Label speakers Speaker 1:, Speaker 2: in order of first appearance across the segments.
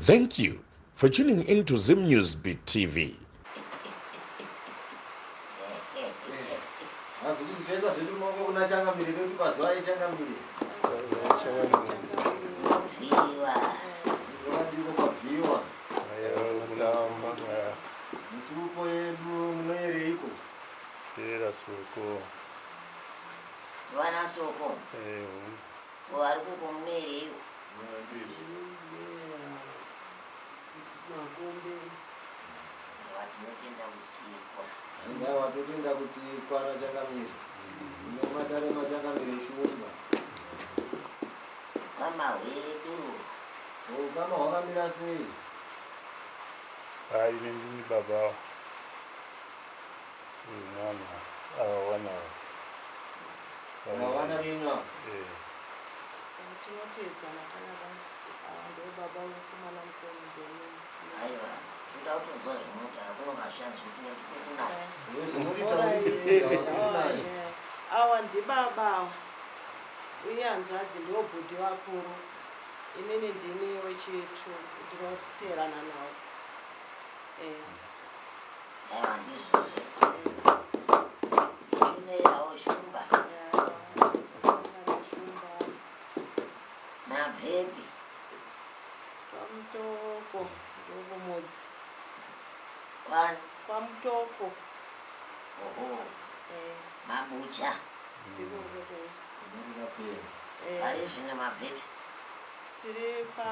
Speaker 1: Thank you for tuning in to Zim News Beat TV.
Speaker 2: Tesa zvedu maoko kuna changamire toti kwaziwai changamire.
Speaker 3: Bviwa.
Speaker 2: Ndiko kwabviwa. Mitupo yedu munoyereiko?
Speaker 4: Tera soko.
Speaker 3: Vana soko. Vari kuko munoyereiko?
Speaker 5: Makombe.
Speaker 3: Tinotenda kutsikwa.
Speaker 2: Hanzi aiwa totenda kutsikwa nachangamire. Munomatare machangamire shumba.
Speaker 3: Ukama hwedu.
Speaker 2: Ukama hwakamira sei?
Speaker 4: Hai, ini ndini baba wemwana ava vana
Speaker 2: ava. Vana venyu ava?
Speaker 4: Eh.
Speaker 5: Tinoteedzana takadai. Ava ndo baba vemukomana mukuru ndini.
Speaker 3: Aiwa, toda kutonzwa zvinotaura kuno kazviyanzi kuti kunaka.
Speaker 2: Zvinotitaurisei kunaka.
Speaker 5: Awa ndibaba awa. Uye hanzvadzi ndobhudhi vakuru. Inini ndini wechitu ndinoteerana navo. Eh.
Speaker 3: Aiwa ndizvozvo. Ndinoerawo shumba. Mabvepi?
Speaker 5: Kwamutoko ndokumudzi.
Speaker 3: Kwani?
Speaker 5: Kwamutoko.
Speaker 3: Oho.
Speaker 5: Eh.
Speaker 3: Mabucha.
Speaker 5: Ndiko kuti. Eh.
Speaker 3: Pari zvino mabvepi?
Speaker 5: Tiri pa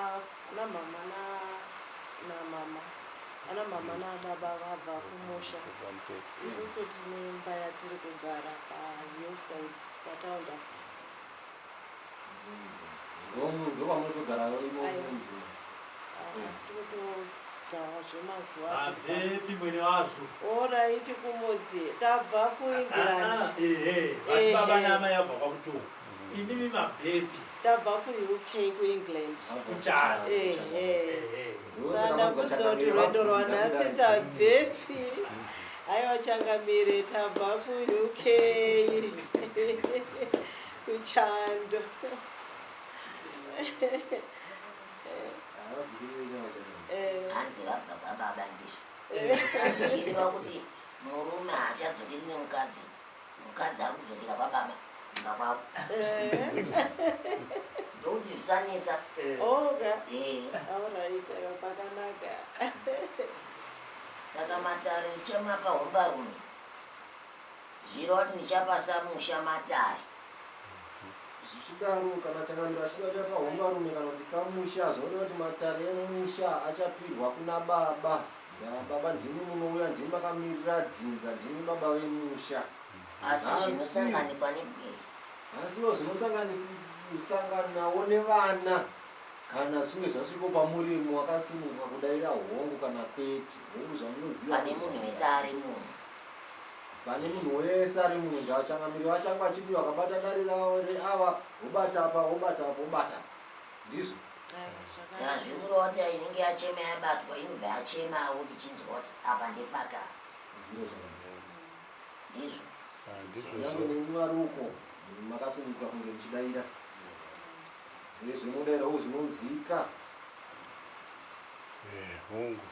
Speaker 5: ana mama na namama. Ana mama nababa vabva kumusha. Isusu tine imba yatiri kugara pa hillside pataundi apa.
Speaker 2: Ndokwamutogara imomo.
Speaker 5: Tiri kutogara zvemazuva.
Speaker 6: Mabvepi mwene wazvo?
Speaker 5: Alright kumudzi tabva kuEngland.
Speaker 6: Ehe, vati baba naamai vabva kwaMutoko. Imimi mabvepi?
Speaker 5: Tabva kuUK kuEngland.
Speaker 6: Kuchana.
Speaker 5: Ehe. Saka ndabvunza kuti rwendo rwanhasi tabvepi? Aiwa changamire tabva kuUK kuchando. Eh.
Speaker 3: Hanzi vabva kwababa ndizvo. Zvichireva kuti murume haachadzokeri nemukadzi. Mukadzi ari kudzokera kwababa kumba kwavo. Ndokuti zvisanetsa.
Speaker 5: Oga.
Speaker 3: Eh.
Speaker 5: Alright, aiwa pakanaka.
Speaker 3: Saka matare ndichamapa hombarume. Zvireva kuti ndichapa samusha matare.
Speaker 2: Zvichidaro kana changamire achida chapa hombarume kana kuti samusha zvoreva kuti matare emusha achapirwa kuna baba. Baba ndimi munouya ndimi makamirira dzinza ndimi baba vemusha.
Speaker 3: Asi zvinosanganikwa nebwere.
Speaker 2: Asiwo zvinosanganisanawo nevana kana zvinge zvasviko pamurimo wakasununguka kudaira hongu kana kwete. Hongu zvamunoziva.
Speaker 3: Pane munhu wese ari munhu.
Speaker 2: Pane munhu wese ari munhu ndachangamire vachange vachiti vakabata dare ravo reava wobata apa wobata apa wobata apa. Ndizvo.
Speaker 3: Saka zvikureva kuti inenge yachema yabatwa inobva yachemawo tichinzwa kuti apa ndepaka.
Speaker 2: Ndizvo chakanaka.
Speaker 3: Ndizvo.
Speaker 2: Nyangwe nemi vari uko makasununguka kunge muchidaira. Uye zvinodairawo zvinonzwika.
Speaker 4: Hongu.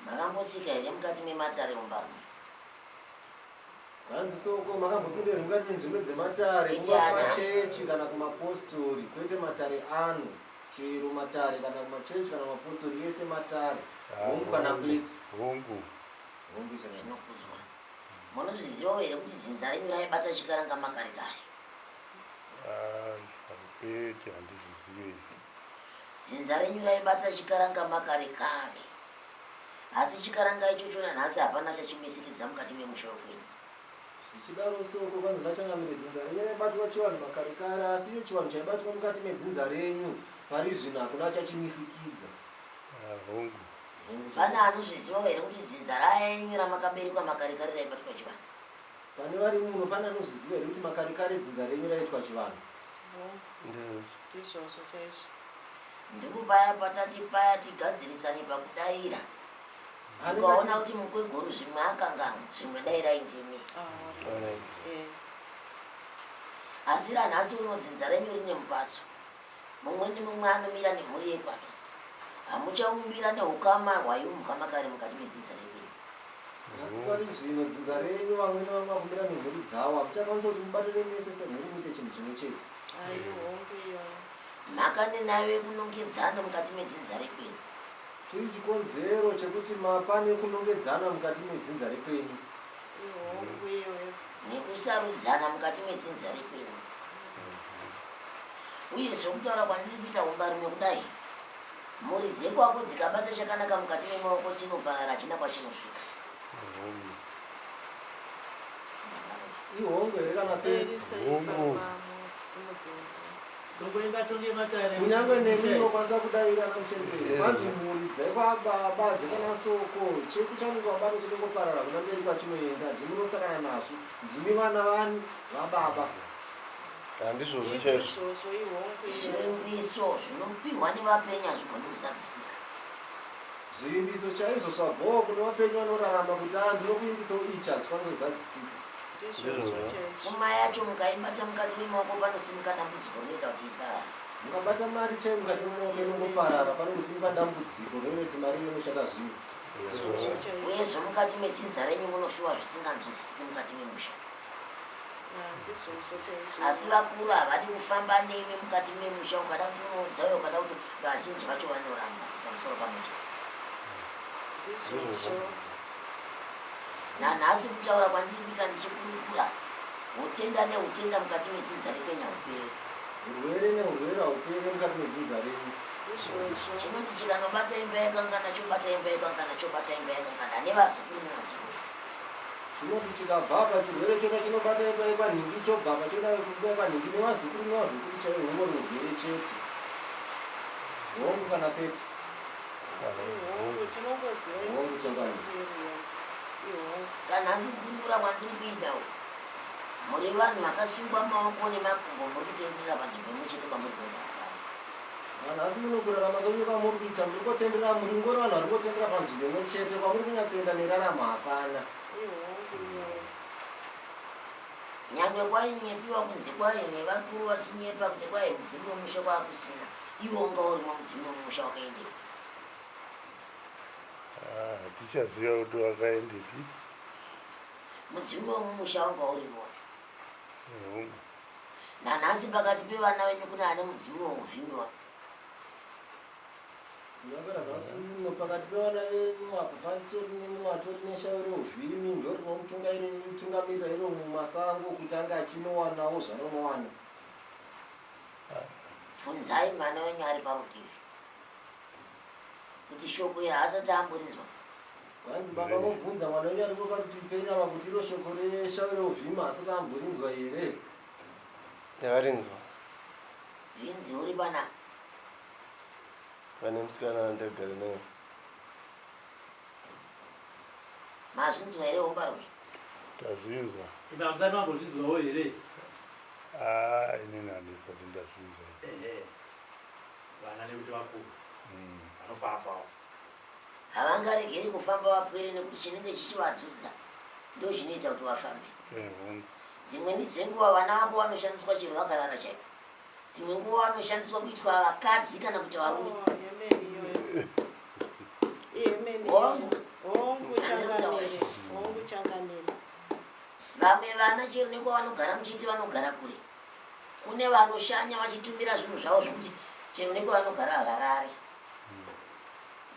Speaker 3: Makambotsika here mukati mematare hombarume?
Speaker 2: Hanzi soko makambopinda here mukati menzvimbo dzematare
Speaker 3: Kwete
Speaker 2: kunga
Speaker 3: ana.
Speaker 2: kumachechi kana kumapostori kwete matare ano chero matare kana kumachechi kana kumapostori ese matare hongu kana kwete.
Speaker 4: Hongu.
Speaker 2: Hongu chakanaka.
Speaker 3: Zvinokudzwa. Munozvizivawo here kuti dzinza renyu raibata chikaranga makare kare?
Speaker 4: Kwete handizvizive.
Speaker 3: Dzinza renyu raibata chikaranga makare kare. Asi chikaranga ichocho nanhasi hapana chachimisikidza mukati memusha wekwenyu.
Speaker 2: Zvichidaro soko kwanzi nachangamire dzinza renyu raibatwa chivanhu makare kare asi iyo chivanhu chaibatwa mukati medzinza renyu pari zvino hakuna chachimisikidza.
Speaker 4: Hongu.
Speaker 3: Pane anozvizivawo here kuti dzinza renyu ramakaberekwa makare kare raibatwa chivanhu?
Speaker 2: Pane vari muno pane anozviziva here kuti makare kare dzinza renyu raitwa chivanhu?
Speaker 5: Ndizvozvo chaizvo.
Speaker 3: Ndipo paya patati paya tigadzirisane pakudaira. Ukaona kuti mukweguru zvimwe akanganwa, zvimwe dairai ndimi. Asi ranhasi uno dzinza renyu rine mupatso. Mumwe nemumwe anomira nemhuri yekwake. Hamuchaumbira neukama hwaiumbwa makare mukati medzinza rekwenyu.
Speaker 2: Asi pari zvino dzinza renyu vamwe nevamwe vakumira nemhuri dzavo hamuchakwanisa kuti mubatane mese semhuri muite chinhu chimwe chete.
Speaker 5: Aihongu iyoyo.
Speaker 3: Mhaka nenayo yekunongedzana mukati medzinza rekwenyu.
Speaker 2: Chiri chikonzero chekuti mapane kunongedzana mukati medzinza rekwenyu.
Speaker 5: Ihongu iyoyo.
Speaker 3: Nekusarudzana mukati medzinza rekwenyu. Uye zvekutaura kwandiri kuita umbarume kudai, mhuri dzekwako dzikabata chakanaka mukati memaoko chinoparara hachina kwachinosvika.
Speaker 2: Ihongo here kana pete?
Speaker 4: Hongu.
Speaker 6: Soko ingatonge matare.
Speaker 2: Kunyange nemi munokwanisa kudavirana muchembere. Kwanzi mhuri dzekwababa dzekwana Soko chese chaunenge wabata chinongoparara kuna mberi kwachinoenda ndimi munosangana nazvo ndimi vana vani vababa.
Speaker 7: Handizvozvo chaizvo.
Speaker 5: Izvozvo ihongu iyoyo.
Speaker 3: Zvivimbiso zvinopihwa nevapenyu hazvigoni kuzadzisika.
Speaker 2: Zvivimbiso chaizvo zvabvawo kune vapenyu vanorarama kuti a ndinokuimbisawo ichi hazvikwanisi kuzadzisika.
Speaker 5: Ndizvozvo chaizvo.
Speaker 3: Pfuma yacho mukaibata mukati memaoko panosimuka dambudziko rinoita kuti iparare.
Speaker 2: Mukabata mari chaiyo mukati memaoko inongoparara panongosimuka dambudziko rinoti mari iyo inoshata zvinhu.
Speaker 5: Ndizvozvo chaizvo.
Speaker 3: Uyezve mukati medzinza renyu munofiwa zvisinganzwisisiki mukati memusha.
Speaker 5: Ndizvozvo chaizvo.
Speaker 3: Asi vakuru havadi kufamba nemi mukati memusha ukada kuti unoudza uye ukada kuti vazhinji vacho vanoramba kuisa musoro pamwe chete.
Speaker 5: Ndizvozvo.
Speaker 3: Nanhasi kutaura kwandiri kuita ndichikurukura hutenda nehutenda mukati medzinza rekwenyu hauperi.
Speaker 2: Urwere neurwere haupere mukati medzinza renyu.
Speaker 5: Ndizvozvo.
Speaker 3: Chinoti chikanobata imba yakangana chobata imba yakangana chobata imba yakangana nevazukuru nevazukuru.
Speaker 2: Chinoti chikabva apa chirwere chona chinobata imba yekwanhingi chobva apa choenda kumba yekwanhingi nevazukuru nevazukuru chaivo hungori urwere chete. Hongu kana pete.
Speaker 5: Ihongu tinongoziva
Speaker 2: Hongu
Speaker 5: isusu
Speaker 2: changamire.
Speaker 5: kuti ihongu.
Speaker 3: Kanhasi kukurukura kwandiri kuita uku muri vanhu vakasungwa maoko nemakumbo muri kutenderera panzvimbo imwe chete kwamuri kuenda hapana.
Speaker 2: Vanhu asi munokurarama kwenyu kwamuri kuita muri kutenderera muri ngori vanhu vari kutenderera panzvimbo imwe chete kwamuri kunyatsoenda neraramo hapana.
Speaker 5: Ihongu iyoyo.
Speaker 3: Nyangwe kwainyepiwa kunzi kwai nevakuru vachinyepa kuti kwai mudzimu wemusha kwakusina iwe unga urimo mudzimu wemusha wakaendepi.
Speaker 4: Ah, hatichaziva kuti wakaendepi.
Speaker 3: Mudzimu wemumusha wanga urimo.
Speaker 4: Hongu.
Speaker 3: Nanhasi pakati pevana venyu kune ane mudzimu weuvhimiwa.
Speaker 2: Kunyange nanhasi uno pakati pevana venyu apo patori nemumwe atori neshayo reuvhimi ndorinomutungamirira iro mumasango kuti ange achinowanawo zvaanowana.
Speaker 3: Bvunzai mwana wenyu ari parutivi kuti shoko iri haasati amborinzwa.
Speaker 2: Kwanzi baba mobvunza mwana wenyu aripo parutivi penyu apa kuti iro shoko reshayo reuvhimi haasati amborinzwa here?
Speaker 7: Ndakarinzwa.
Speaker 3: Zvinzi uri panapa.
Speaker 7: Pane musikana wandagara naye.
Speaker 3: Mazvinzwa here hombarume?
Speaker 4: Tazvinzwa.
Speaker 6: Imi hamusati mambozvinzwawo here?
Speaker 4: Ah, inini handisati ndazvinzwa.
Speaker 6: Ehe. Vana nekuti vakuru vanofambawo.
Speaker 3: Havangaregeri kufamba vapwere nekuti chinenge chichivadzudza ndo chinoita kuti vafambe.
Speaker 4: Hongu.
Speaker 3: Dzimweni dzenguva vana vako vanoshandiswa chero vakarara chaiko. Dzimwe nguva vanoshandiswa kuitwa vakadzi kana kuti varume.
Speaker 5: Oh, yemeni iyoyo. Iyemeni.
Speaker 3: Hongu.
Speaker 5: Hongu changamire. Hongu changamire.
Speaker 3: Vamwe vana chero nekwavanogara muchiti vanogara kure. Kune vanoshanya vachitumira zvinhu zvavo zvekuti chero nekwavanogara havarari.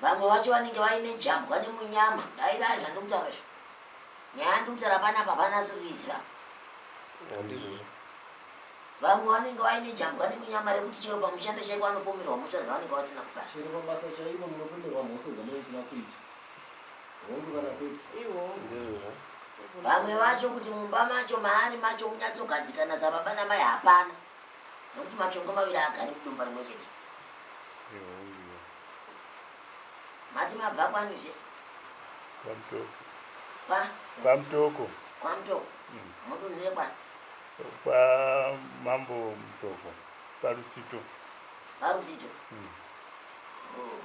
Speaker 3: Vamwe vacho vanenge vaine jambwa nemunyama. Dairai zvandiri kutaura izvi. Nyaya yandiri kutaura panapa hapana asiri kuiziva.
Speaker 7: Handizvozvo.
Speaker 3: Vamwe vanenge vaine jambwa nemunyama rekuti chero pamushando chaipo vanopomerwa mhosva dzavanenge vasina kupara.
Speaker 2: Chero pabasa chaipo munopomerwa mhosva dzamunenge musina kuita. Hongu kana kwete.
Speaker 5: Ihongu.
Speaker 7: Ndizvozvo.
Speaker 3: Vamwe vacho kuti mumba macho maari macho munyatsogadzikana sababa namai hapana. Nekuti machongo maviri haagari mudumba rimwe chete.
Speaker 4: Hongu.
Speaker 3: Mati mabva kwanizve?
Speaker 4: Kwamutoko.
Speaker 3: Kwa?
Speaker 4: Kwamutoko.
Speaker 3: Kwamutoko. Mudunhu rekwani?
Speaker 4: Kwamambo Mutoko. Parutsito.
Speaker 3: Parutsito? Oh.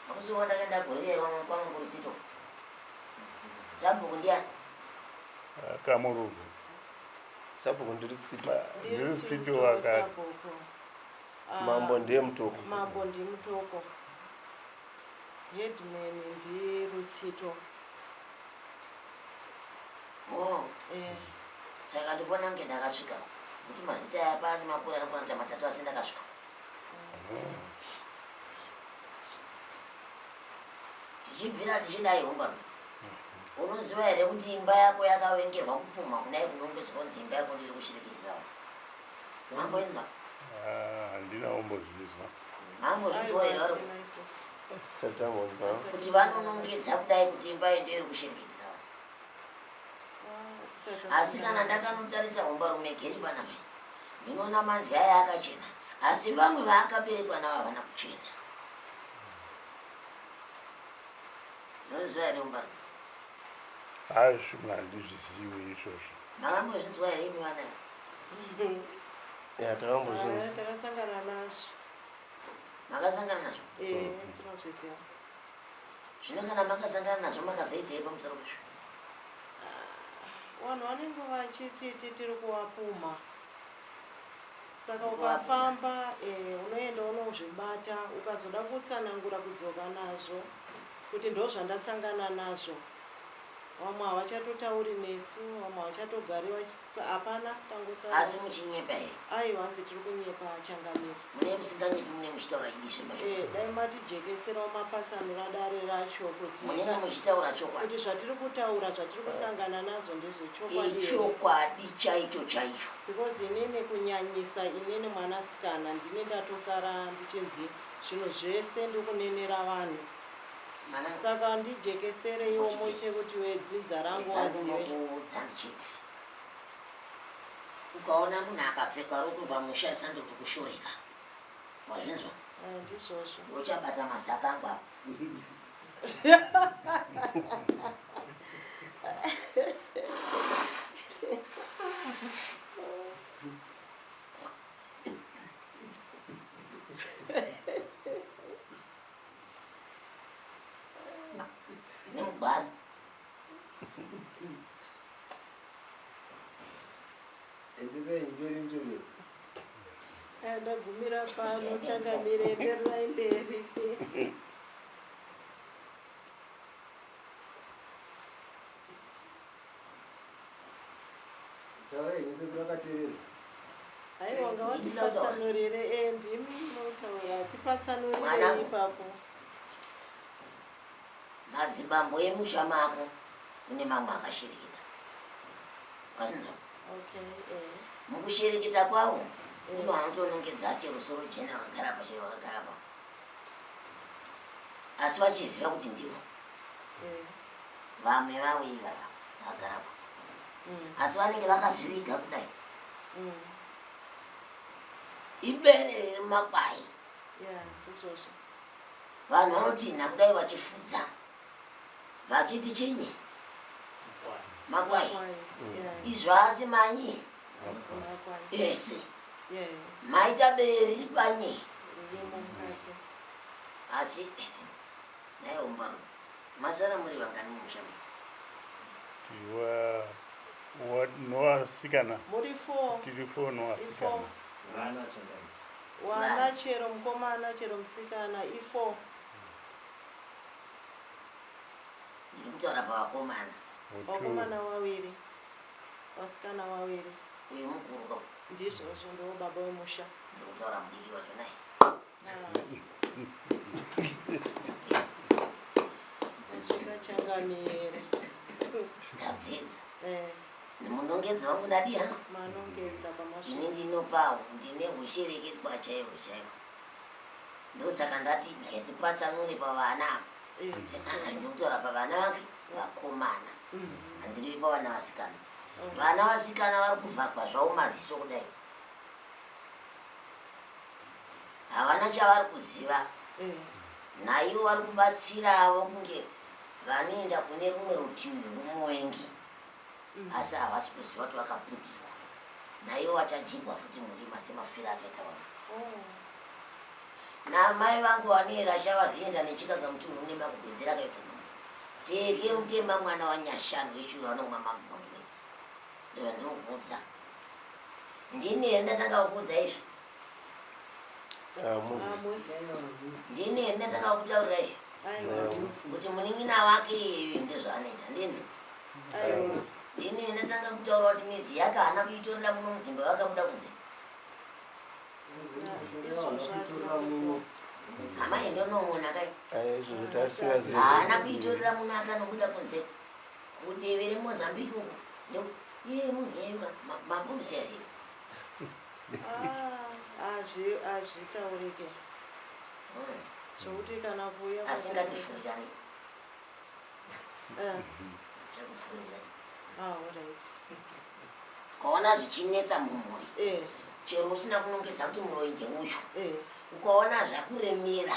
Speaker 3: Hakusi kwandakaenda gore kwamambo Rutsito. Sabhuku ndiani?
Speaker 4: Kamurugu.
Speaker 7: Sabhuku ndiRutsito.
Speaker 4: NdiRutsito wakati.
Speaker 5: Sabhuku. Ah,
Speaker 7: Mambo ndiye Mutoko.
Speaker 5: Mambo ndiMutoko. Headman ndiRutsito.
Speaker 3: Oh.
Speaker 5: Eh.
Speaker 3: Saka ndikuona kunge ndakasvika kuti mazita aya pane makore anokwana kuita matatu asi ndakasvika. Tichibvira tichidai ungano. Unoziva here kuti imba yako yakavengerwa kupumha kudai kunongedzwa kunzi imba yako ndiri kushirikitirawo? Mamboinzwa?
Speaker 4: Ah, handina kumbozvinzwa.
Speaker 3: Mambozvinzwa here vari
Speaker 5: Aiwa, isusu.
Speaker 7: Tisati tambonzwa.
Speaker 3: kuti vanonongedza kudai kuti imba yedu iri kushirikitirawo? Asi kana ndakanotarisa hombarume geri panapa, ndinoona manzwi aya akachena, asi vamwe vaakaberekwa navo havana kuchena. Unoziva here hombarume?
Speaker 4: Hai, zvimwe handizvizivi izvozvo.
Speaker 3: Makambozvinzwa here imi vana?
Speaker 7: Ya, takambozvinzwa.
Speaker 5: Ah, takasangana nazvo.
Speaker 3: Makasangana nazvo?
Speaker 5: Eh, tinozviziva.
Speaker 3: Zvino kana makasangana nazvo makazoitei pamusoro pezvo?
Speaker 5: Vanhu vanenge vachiti tiri kuvapumha. Saka ukafamba eh, unoenda unozvibata ukazoda kutsanangura kudzoka nazvo kuti ndozvandasangana nazvo. Vamwe havachatotauri nesu, vamwe havachatogari hapana tangosara.
Speaker 3: Asi muchinyepa here?
Speaker 5: Aiwa, hanzi tiri kunyepa changamire.
Speaker 3: Mune musinganyepi mune muchitaura idi zvemachokwadi.
Speaker 5: Eh, dai matijekeserawo mapatsanura dare racho kuti
Speaker 3: Munenge muchitaura chokwadi.
Speaker 5: Kuti zvatiri kutaura zvatiri kusangana nazvo ndezvechokwadi here?
Speaker 3: Ichokwadi chaicho chaicho.
Speaker 5: Because inini kunyanyisa inini mwanasikana ndini ndatosara ndichinzi zvinhu zvese ndikunenera vanhu. Saka ndijekesereiwo muite kuti wedzinza rangu wazive.
Speaker 3: Ndinokuudza ndichiti ukaona munhu akapfeka rokwe pamusha sandoti kushoreka. Wazvinzwa?
Speaker 5: Eh, ndizvozvo.
Speaker 3: Uchabata masaka angu apa. Nemugwaro.
Speaker 2: Endererai mberi muteveri.
Speaker 5: Eh, ndagumira pano changamire endererai mberi.
Speaker 2: Taurai henyu sekuru akateerera.
Speaker 5: Aiwa ngavatipatsanurire eh, ndimi munotaura tipatsanurire
Speaker 3: Mwanangu.
Speaker 5: ipapo.
Speaker 3: Madzibambo emusha mako kune mamwe akashirikita. Wazvinzwa?
Speaker 5: Okay, eh.
Speaker 3: Mukushirikita kwavo kune vanotonongedza chero soro jena vakagara pa chero vakagara pa. Asi vachiziva kuti ndivo.
Speaker 5: Eh.
Speaker 3: Vamwe vavo ivava vakagara pa.
Speaker 5: Mm.
Speaker 3: Asi vanenge vakazviviga kudai. Ibere riri mumakwai.
Speaker 5: Yeah, ndizvozvo.
Speaker 3: Vanhu vanotinha kudai vachifudza. Vachiti chinyi? Makwai.
Speaker 5: Makwai. Yeah.
Speaker 3: Izvo asi manyi
Speaker 5: Asi makwai.
Speaker 3: ese.
Speaker 5: Yeah.
Speaker 3: Maita bere riri panyi.
Speaker 5: Ririmo mukati.
Speaker 3: Asi naye umbaro. Masara muri vangani mumusha muno?
Speaker 4: Tiri novasikana.
Speaker 5: Muri four.
Speaker 4: Tiri four novasikana.
Speaker 5: Ifour.
Speaker 2: Vana changamire.
Speaker 5: Wana chero mukomana chero musikana ifo.
Speaker 3: Ndiri kutaura pavakomana.
Speaker 5: Vakomana wawiri. Vasikana wawiri.
Speaker 3: Uyu mukuru ka.
Speaker 5: Ndizvozvo ndiwo baba wemusha.
Speaker 3: Ndiri kutaura mudiki wacho naye.
Speaker 5: Ah. Ndizvingachangamire.
Speaker 3: Ndapedza.
Speaker 5: Eh.
Speaker 3: Munongedzo wangu ndadiya.
Speaker 5: Manongedza pamasvika.
Speaker 3: Ini ndinopawo ndine hushereketwa chaiwo chaiwo. Ndosaka ndati ngatipatsanure pavana apa.
Speaker 5: Eh,
Speaker 3: Kana ndiri kutaura pavana vake vakomana. Handiri pavana vasikana.
Speaker 5: Oh.
Speaker 3: Vana vasikana vari kuvhagwa zvavo maziso kudai. Havana chavari kuziva.
Speaker 5: Eh.
Speaker 3: Naivo vari kubatsirawo kunge vanoenda kune rumwe rutivi rwomuvengi. Asi havasi kuziva kuti vakaputirwa. Naivo vachajigwa futi murima semafiro akaita vamwe.
Speaker 5: Oh.
Speaker 3: Namai vangu vanoera shavazienda nechikaka mutunhu nemakugwedzera kaita mama. Seke mutema mwana wanyashanu weshuro anomwa mamvonge. Ndozvandinokuudza. Ndini here ndatanga kukuudza izvi?
Speaker 7: Hamuzi.
Speaker 3: Ndini here ndatanga kutaurira izvi kuti munin'ina wake iyeyu ndezvaanoita ndini ndini here ndatanga kutaura kuti mizi yake haana kuitorera muno mudzimba vakabuda kunze hama yendonoona kai haana kuitorera muno akanobuda kunze kudivi remozambique uku iye munhu iyeyu mambomusiyaziva
Speaker 5: Hazvitaurike zvokuti kana kuuya
Speaker 3: Asingatifurirani. Zvekufurirani.
Speaker 5: Ah, alright.
Speaker 3: Ukaona zvichinetsa mumhuri chero usina kunongedza kuti muroyi ndeuyu, ukaona zvakuremera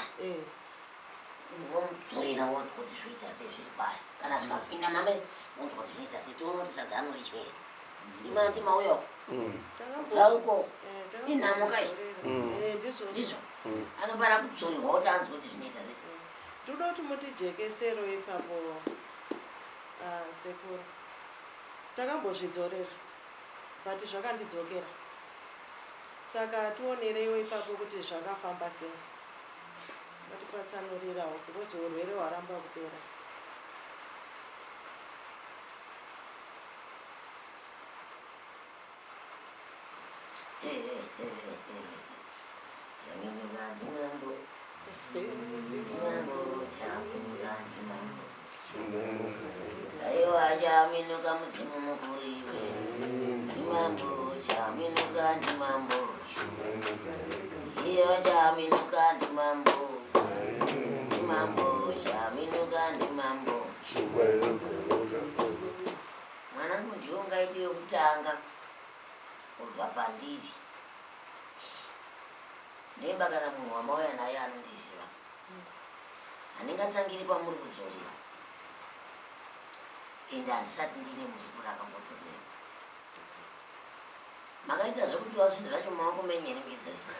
Speaker 3: unomudzorera wonzwa kuti zvoita sei zviri kwaari. Kana zvikapinda mame wonzwa kuti zvinoita sei, toona kuti sadza anoridya here. Imati mauya uko dzauko inhamo kai ndizvo anofanira kudzorerwa kuti anzwe kuti zvinoita sei.
Speaker 5: Toda kuti mutijekesero ipapo, ah, sekuru. Takambozvidzorera but zvakandidzokera, saka tionereiwo ipapo kuti zvakafamba sei. Matipatsanurirawo because urwere hwaramba kupera.
Speaker 3: Chaminuka ndimambo, ndimambo, chaminuka ndimambo. Aiwa chaminuka mudzimu mukuru iwe. Ndimambo, chaminuka ndimambo. Ziya chaminuka ndimambo. Ndimambo, chaminuka ndimambo. Mwanangu ndiwe ungaite wekutanga kubva pandiri. Ndemba kana munhu wamauya naye anondiziva. Handingatangiri pamuri kudzorera. Ende handisati ndine muzukuru akambodzorera. Makaita zvekupiwa zvinhu zvacho mumaoko menyu here muchidzorera?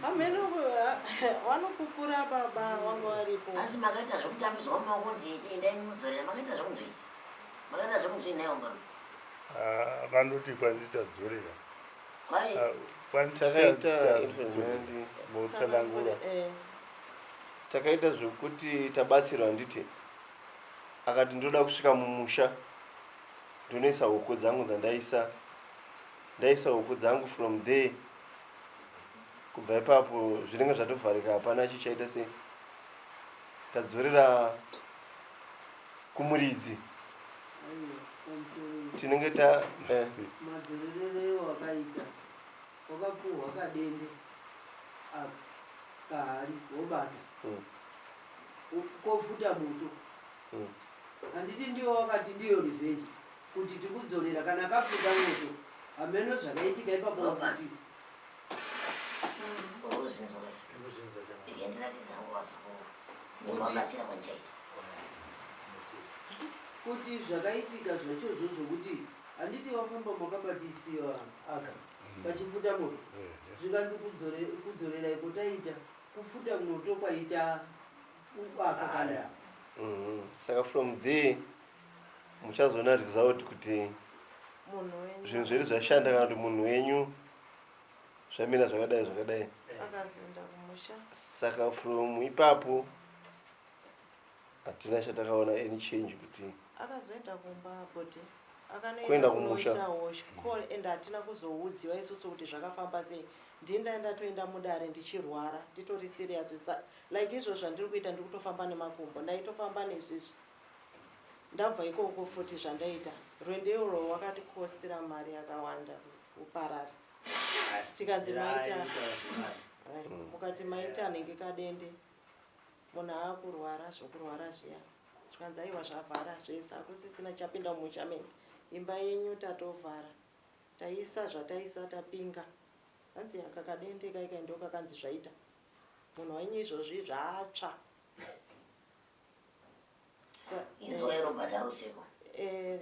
Speaker 5: Hameno vanopupura baba wangu varipo.
Speaker 3: Asi makaita zvekutambidzwa mumaoko kunzi endai munodzorera. Makaita zvekunzwii? Makaita zvekunzwii nhai wambarume?
Speaker 4: Ah, vanoti kwanzi tadzorera.
Speaker 3: Kwai?
Speaker 4: Ah, kwanzi
Speaker 7: Takaita
Speaker 4: motsanangura.
Speaker 7: Takaita zvekuti tabatsirwa handiti, akati ndoda kusvika mumusha ndonoisa huku dzangu dzandaisa, ndaisa huku dzangu from there kubva ipapo zvinenge zvatovharika hapana chichaita sei tadzorera kumuridzi tinenge ta eh.
Speaker 8: Madzorerero wakaita wakapuhwa kadende aka kahari wobata kofuta moto handiti ndiwo wakati ndiyo revenge kuti tikudzorera kana kafuta moto hameno zvakaitika ipapo kuti
Speaker 3: Urikuzvinzwa izvi? Ikendiratidza nguva zukuru nekuvabatsira kwandichaita.
Speaker 8: Kuti zvakaitika zvachozvo zvokuti handiti wafamba makabatisiwa aka kachipfuta moto zvikanzi kudzorera iko taita kufuta moto kwaita aka kana
Speaker 7: Saka from there muchazoona result kuti
Speaker 5: munhu wenyu
Speaker 7: zvinhu zvedu zvashanda kana kuti munhu wenyu zvamira zvakadai zvakadai.
Speaker 5: Akazoenda kumusha.
Speaker 7: Saka from ipapo hatina chatakaona any change kuti
Speaker 5: Akazoenda kumba body
Speaker 7: Kuenda kumusha.
Speaker 5: akanoenda hosha ko ende hatina kuzoudziwa isusu kuti zvakafamba sei. Ndini ndatoenda mudare ndichirwara nditori serious like izvo zvandiri kuita ndiri kutofamba nemakumbo ndaitofamba nezvizvi ndabva ikoko futi zvandaita rwendo irwo rwakatikosira mari yakawanda kuparara tikanzi maita Right. Mukati maita nenge kadende munhu aakurwara zvokurwara zviya zvikanzi aiwa zvavhara zvese hakusisina chapinda mumusha menyu imba yenyu tatovhara taisa zvataisa tapinga hanzi aka kadende kaikai ndo kakanzi zvaita munhu wenyu izvozvi zvatsva.
Speaker 3: Inzwai Robert Aruseko.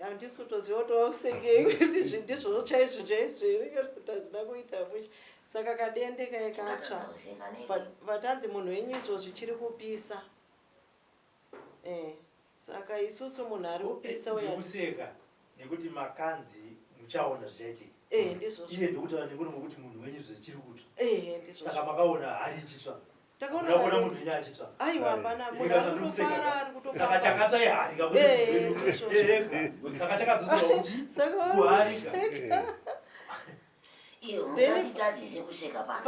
Speaker 5: Handisi kutoziva kuti wausekei kuti izvi ndizvo chaizvo chaizvo here kuti hazvina kuita mushe saka kadende kai katsva.
Speaker 3: Tingatadza kuseka nei?
Speaker 5: Vatanzi munhu wenyu izvozvi chiri kupisa saka isusu munhu ari kupisa uya
Speaker 6: Ndikuseka nekuti makanzi muchaona zvichaitika.
Speaker 5: Eh, ndizvozvo.
Speaker 6: Iye ndokutaura nemuromo kuti munhu wenyu zvechiri kutsva.
Speaker 5: Eh, ndizvozvo.
Speaker 6: Saka makaona hari ichitsva.
Speaker 5: Takaona
Speaker 6: Muda kuona
Speaker 5: hari.
Speaker 6: munhu wenyu achitsva.
Speaker 5: Aiwa, hapana. Munhu
Speaker 6: Ika
Speaker 5: ari
Speaker 6: zvandiri
Speaker 5: kutofara, ari
Speaker 6: kuseka. Saka
Speaker 5: kutofara.
Speaker 6: chakatsva ihari kakuti
Speaker 5: Eh,
Speaker 6: munhu wenyu.
Speaker 5: ndizvozvo.
Speaker 6: Eh, eh, saka chakadzoserwa kuchi?
Speaker 5: Saka vari
Speaker 6: Kuhari ka.
Speaker 5: kuseka.
Speaker 3: Iyo musatitadzise kuseka pano.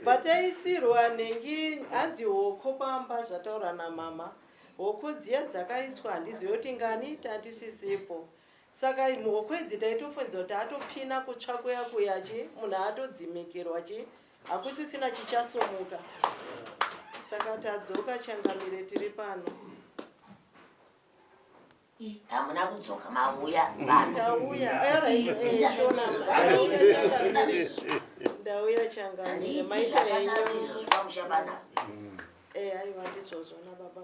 Speaker 5: Pataisirwa nhengi hanzi hoko pamba zvataura namama. Hoko dziya dzakaiswa handizivi kuti ngani tatisisipo. Saka hoko idzi taitofungidzwa kuti atopina kutsva kuya kuya chi munhu atodzimikirwa chi hakusisina chichasumuka. Saka tadzoka changamire tiri pano.
Speaker 3: Hamuna kudzoka mauya pano.
Speaker 5: Ndauya. Ndauya changamire.
Speaker 3: Handiti
Speaker 5: Maita henyu.
Speaker 3: zvakadaro izvozvo pamusha panapa.
Speaker 5: Eh, aiwa ndizvozvo nababa.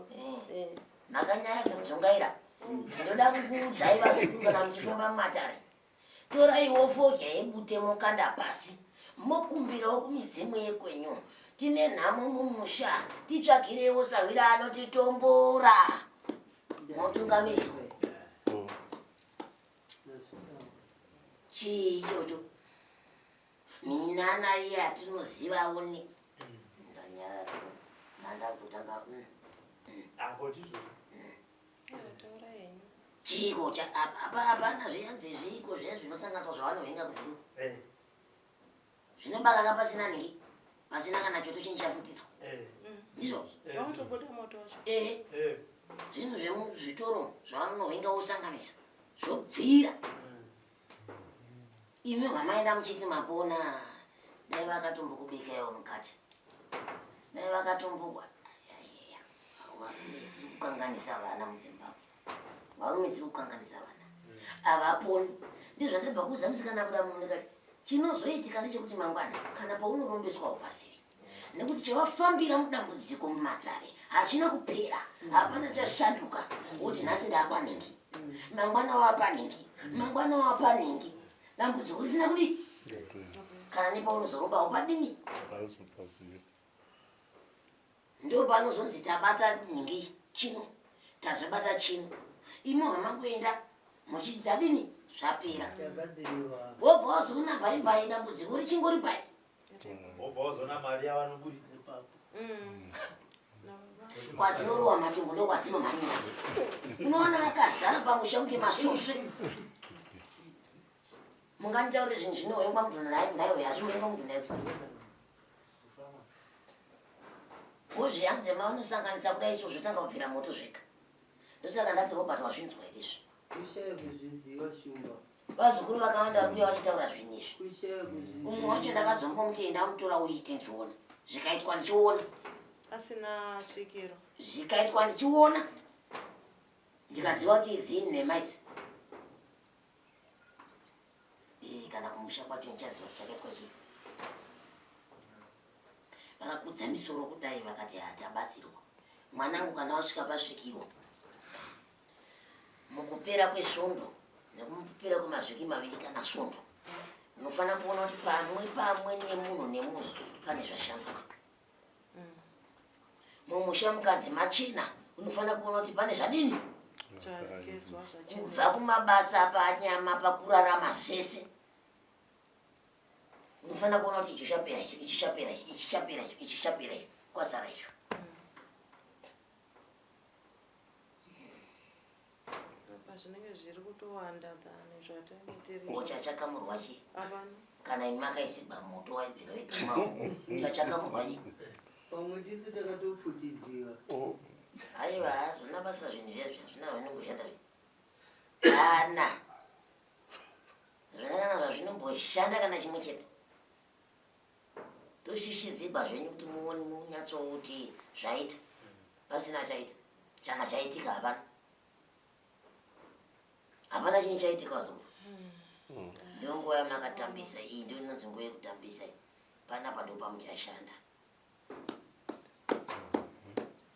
Speaker 5: Eh.
Speaker 3: Makanyanya kudzungaira. Ndoda kukuudzai vazukuru kana muchifamba mumatare. Toraiwo fodya yebute mokanda pasi. Mokumbirawo kumidzimu yekwenyu. Tine nhamo mumusha. Titsvagireiwo sahwira anotitombora. Motungamirira. Chii ichocho? Minana iye atinozivawo ne. Ndanyarara. Ndandakutanga.
Speaker 6: Apo ndizvo.
Speaker 3: Chiiko cha apa apa hapana zviyanzi zviiko zviya zvinosanganiswa zvavanovenga kuzviru.
Speaker 6: Eh.
Speaker 3: Zvinobaka pasina nhingi. Pasina kana choto chinhu chafutidzwa.
Speaker 6: Eh.
Speaker 3: Ndizvo?
Speaker 5: Vanotobuda moto wacho.
Speaker 3: Eh.
Speaker 6: Eh.
Speaker 3: Zvinhu zvemuzvitoro zvavanovenga vosanganisa zvobvira. Imi hwamaenda muchiti mapona dai vakatombokubikaiwo mukati. Dai vakatombokwa. Varume tiri kukanganisa vana muZimbabwe. Varume tiri kukanganisa vana. Havaponi. Ndizvo zvandabva kuudza musikana kuda munhu ndikati chinozoitika ndechekuti mangwana kana paunorombeswa haupazivi. Nekuti chavafambira mudambudziko mumatare hachina kupera, hapana chashanduka. Woti nhasi ndaakwanhingi, mangwana wapanhingi, mangwana wapanhingi, dambudziko risina kudii kana nepaunozoromba haupadini. Ndo panozonzi tabata nhingi chino, tazvabata chino. Imi hamakuenda muchiti tadini zvapera.
Speaker 8: Tagadziriwa.
Speaker 3: Wobva wazoona bhaibhai dambudziko richingori bai.
Speaker 6: Wobva wazoona mari yavanoburitsa ipapo.
Speaker 3: Kwadzinorowa matumbu ndokwadzinomhanyira. Unoona akazara pamusha kunge masvosve. Munganditaurire zvinhu zvinohwengwa mudhuna naiwe hazvinohwengwa mudhuna iwe. Wozviyanzema unosanganisa kudai so zvotanga kubvira moto zvega. Ndosaka ndati Robert wazvinzwa here izvi?
Speaker 8: Kushaya kuzviziva shumba.
Speaker 3: Vazukuru vakawanda vari kuuya vachitaura zvinhu izvi.
Speaker 8: Kushaya kuzviziva.
Speaker 3: Umwe wacho ndakazombomuti enda unotora uite ndichiona. Zvikaitwa ndichiona.
Speaker 5: Asina svikiro.
Speaker 3: Zvikaitwa ndichiona. Ndikaziva kuti idzi inhema idzi. Eh, kana kumusha kwacho ndichaziva kuti chakaitwa chii. Vakakudza misoro kudai vakati hatabatsirwa. Mwanangu kana wasvika pasvikiro. Mukupera kwesvondo nekupera kwemavhiki maviri kana svondo unofanira kuona kuti pamwe pamwe nemunhu nemunhu pane zvashanduka. Mumusha mukadzi machena unofanira kuona kuti pane zvadini
Speaker 5: Zvagezwa zvachena.
Speaker 3: kubva kumabasa panyama pakurarama zvese unofanira kuona kuti ichi chapera ichi, ichi chapera ichi, ichi chapera ichi, ichi chapera ichi, kwasara icho.
Speaker 5: Apa zvinenge zviri kutowanda than zvatange tiri.
Speaker 3: Ko chachakamurwa chii?
Speaker 5: Hapana.
Speaker 3: Kana imi makaisirwa moto waibvira wega chachakamurwa chii?
Speaker 8: Pamwe tisu takatopfutidziwa.
Speaker 3: Aiwa, hazvina basa zvinhu zviya zviya, hazvina zvavinomboshanda zviya. Kana. Hazvina kana zvazvinomboshanda kana chimwe chete. Toshishidzigwa zvenyu kuti muone munyatsouti zvaita. Pasina chaita. Chana chaitika hapana. Hapana chinhu chaitika vazukuru. Ndiyo nguva yamakatambisa iyi, ndiyo inonzi nguva yekutambisa iyi. Panapa ndipo pamuchashanda.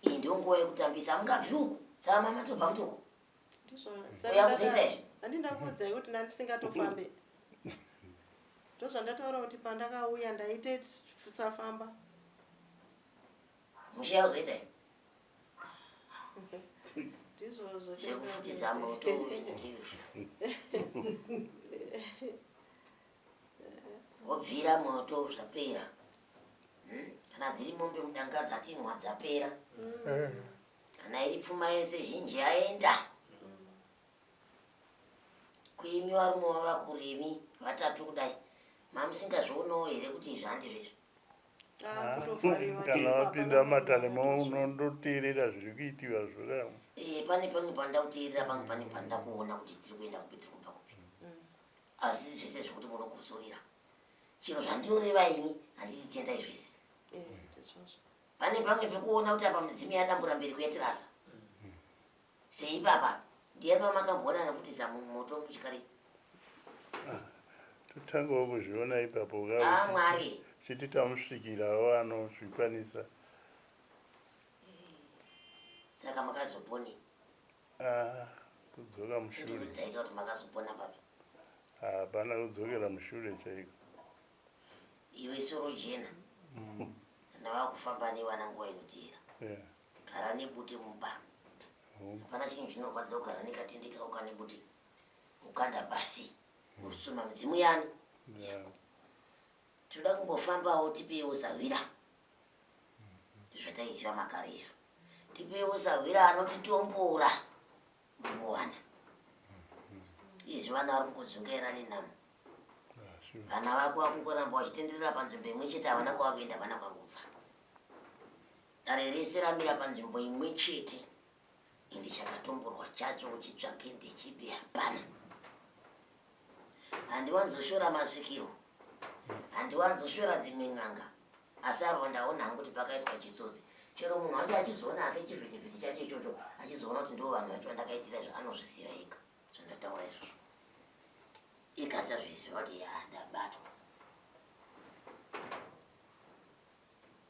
Speaker 3: Iyi ndiyo nguva yekutambisa, hamungabvi uku. Saka mama tobva futi uku.
Speaker 5: Ndizvo.
Speaker 3: Uya kuzoita izvi.
Speaker 5: Handi ndakuudzai kuti ndandisingatofambe. Ndozvandataura kuti pandakauya ndaite kusafamba.
Speaker 3: Mushe uzoita izvi.
Speaker 5: Ndizvozvo.
Speaker 3: Zvekufutisa moto uvenekiwe. Wobvira moto zvapera. Kana dziri mombe mudanga dzatinwa dzapera. Kana iri pfuma yese zhinji yaenda. Kuimi varume vava kurimi vatatu kudai. Mamusingazvionawo here kuti izvi handizvo izvi?
Speaker 4: Kana wapinda matare unondoteerera zviri kuitiwa zvoramo.
Speaker 3: Eh, pane pamwe panoda kuteerera pamwe pane panoda kuona kuti tiri kuenda kupi tiri kubva kupi. Asi zvese zvekuti munokutsurira. Chero zvandinoreva ini handiti tendai zvese.
Speaker 5: Eh, ndizvozvo.
Speaker 3: Pane pamwe pekuona kuti apa midzimu yadambura mberi kuyatirasa. Seipapa ndiyani wamakamboona anofutisa moto muchikari?
Speaker 4: Totangawo kuzviona ipapo
Speaker 3: Ah, Mwari.
Speaker 4: Chiti tamusvikirawo anozvikwanisa.
Speaker 3: Saka makazopone.
Speaker 4: Ah, kudzoka mushure.
Speaker 3: Ndikudzaika kuti makazopona papi.
Speaker 4: Hapana kudzokera mushure chaiko.
Speaker 3: Iwe soro jena. Kana vakufamba nevana nguva inoteera.
Speaker 4: Yeah.
Speaker 3: Gara nebute mumba. Hapana chinhu chinorwadza kugara nekatende kako kane bute. Ukanda pasi. Usuma midzimu yani.
Speaker 4: Yeah.
Speaker 3: Tinoda kumbofambawo tipewo sahwira. Ndizvataiziva makare izvo. Tipewo sahwira anotitombora mukuwana. Izvi vana vari kungodzungaira nenhamo. Vana vako vakungoramba vachitenderera panzvimbo imwe chete havana kwavari kuenda havana kwavari kubva. Dare rese ramira panzvimbo imwe chete. Ende chakatomborwa chacho uchitsvake ndechipi hapana. Handiwanzoshora masvikiro. Handiwanzoshora dzimwe n'anga. Asi apa ndaona hangu kuti pakaitwa chitsotsi. Chero munhu wacho achizoona hake chivhitivhiti chacho ichocho achizoona kuti ndivo vanhu vacho vandakaitira izvo anozviziva ega zvandataura izvozvo. Ega achazviziva kuti ya ndabatwa.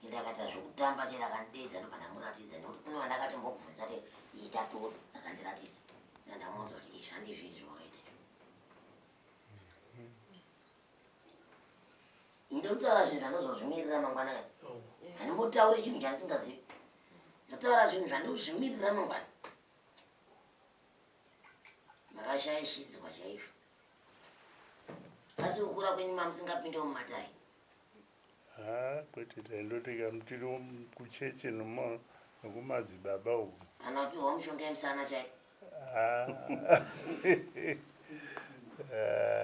Speaker 3: Ndakaita zvekutamba chero akandideedza ndobva ndamuratidza nekuti kune vandakatombobvunza kuti ita toni akandiratidza ndandamuudza kuti izvi handizvo izvi zvawakaita izvi. Ndinotaura zvinhu zvandozozvimirira mangwana kani. Handimbotauri chinhu chandisingazivi. Ndotaura zvinhu zvandozvimirira mangwana. Makashaishidzwa chaizvo. Asi kukura kwenyu mamusingapinde mumatare.
Speaker 4: Haa kwete taindoti kana tiri kuchechi nokumadzibaba uku.
Speaker 3: Kana kupihwa mushonga yemusana chai.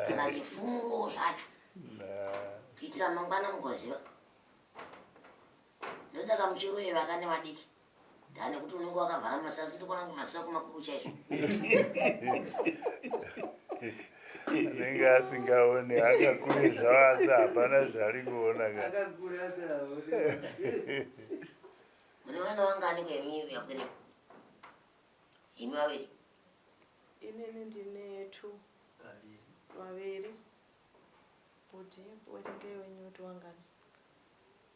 Speaker 3: Kana zvifumuro zvacho. Kuitira mangwana mugoziva. Ndosaka muchiroye vakane vadiki. Ndane kuti unenge wakavhara masasi ndikuona kunge maso ako makuru chaizvo.
Speaker 4: Anenge asingaoni akakure zvavo asi hapana zvaari kuona ka.
Speaker 8: Akakura asi haoni.
Speaker 3: Mune vana vangani kwemi vakwiri? Imi vaviri.
Speaker 5: Inini ndine two. Vaviri. Bhudhi werengei wenyu kuti wangani?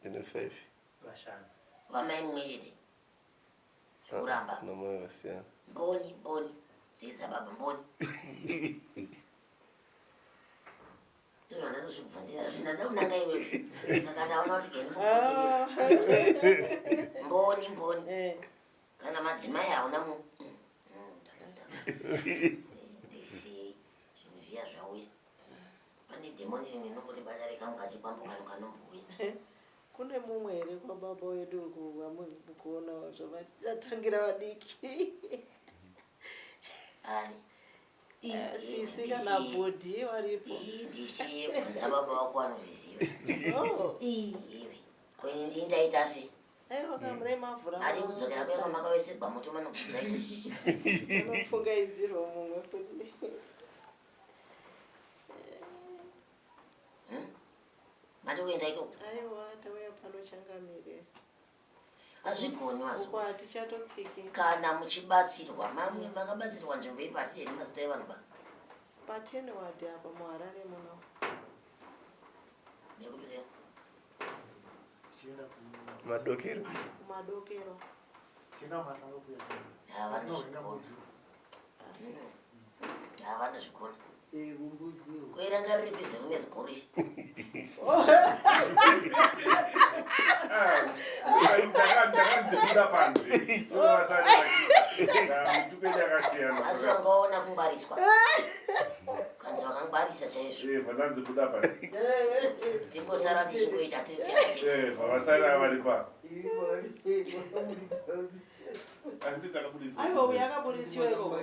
Speaker 7: Ndine 5.
Speaker 6: Vashanu.
Speaker 3: Vamai mumwe chete. Zvekuramba.
Speaker 7: Namai vasiyana.
Speaker 3: Mboni, mboni. Zidza baba mboni. Ndizvo ndatozvibvunzira zvino ndada kunanga iwewe. Saka ndaona kuti geni kukutirira. Mboni, mboni.
Speaker 5: Eh.
Speaker 3: Kana madzimai hauna mu. Ndisi zvinhu zviya zvauya. Pane dhemoni rimwe rinongoribata rekamuka chikwambo kano kanombouya.
Speaker 5: Kune mumwe here kwababa wedu uku wamukuona zvavatichatangira vadiki?
Speaker 3: Ani?
Speaker 5: Eh, sisi kana bhodhi varipo.
Speaker 3: Ndisiye bvunza baba wako vanozviziva.
Speaker 5: Oh.
Speaker 3: Iwe. Ko ini ndini ndaita sei?
Speaker 5: Aiwa kamurei mavhura.
Speaker 3: Ari kudzokera kuya kwamakavesegwa moto manobvunza iwe.
Speaker 5: Unopfungaidzirwa mumwe futi.
Speaker 3: Mati kuenda ikoko?
Speaker 5: Aiwa tauya pano changamire.
Speaker 3: Hazvigoni wazo.
Speaker 5: Uko hatichatotsiki.
Speaker 3: Kana muchibatsirwa, mami makabatsirwa nzvimbo ipi hatidi mazita evanhu ba.
Speaker 5: Patenward apa muHarare muno.
Speaker 3: Nekupiko?
Speaker 2: Tichienda
Speaker 7: Madokero.
Speaker 5: Kumadokero.
Speaker 2: Tichienda kumasango kuya.
Speaker 3: Havanozvigona. Havanozvigona.
Speaker 8: Eh, kumbudziwo.
Speaker 3: Kuiranga riri bizi rume ziguru iri.
Speaker 9: Ndakanzi buda panze. Ivo vasati mitupo yakasiyana.
Speaker 3: Asi vangaona kungwariswa. Kanzi vakangwarisa chaizvo.
Speaker 9: Eh, vandanzi buda panze.
Speaker 3: Tingosara tichingoita tiri tega tega.
Speaker 9: Eh, vavasara vari pa.
Speaker 5: Aiwa, uyu akaburitswa ikoko.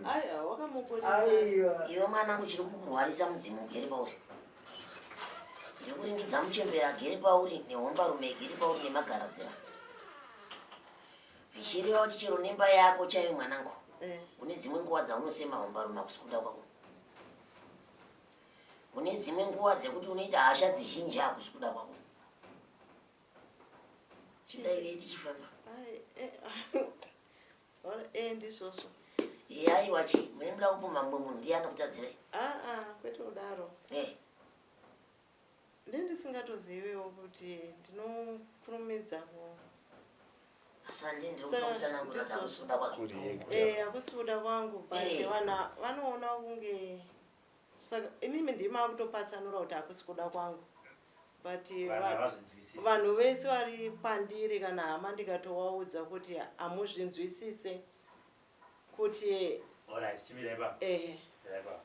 Speaker 5: Aiwa, wakamuburitsa.
Speaker 3: Iwe mwanangu, chiri kukurwarisa mudzimu ugere pauri. Ndiri kuringidza muchembere agere pauri nehombarume igere pauri nemagarazira. Zvichireva kuti chero nemba yako chaiyo mwanangu, kune dzimwe nguva dzaunosema hombarume hakusi kuda kwako. Kune dzimwe nguva dzekuti unoita hasha dzizhinji hakusi kuda kwako. Chidairei tichifamba.
Speaker 5: Ndizvozvo.
Speaker 3: Aiwa, chi mune muda kupumha mumwe munhu ndiye anokutadzirai?
Speaker 5: Aa, kwete kudaro. Ndendisingatoziviwo kuti ndinokurumidza ku
Speaker 3: Asi handii ndiri kutomutsanangura kuti hakusi kuda kwake.
Speaker 5: Hakusi kuda kwangu, but vanhu vanoona kunge, saka imimi ndimi makutopatsanura kuti hakusi kuda kwangu, but
Speaker 6: Vanhu havazvinzwisisi.
Speaker 5: Vanhu vese vari pandiri kana hama, ndikatovaudza kuti hamuzvinzwisise kuti
Speaker 6: Alright, chimirai ipapo. Mirai ipapo.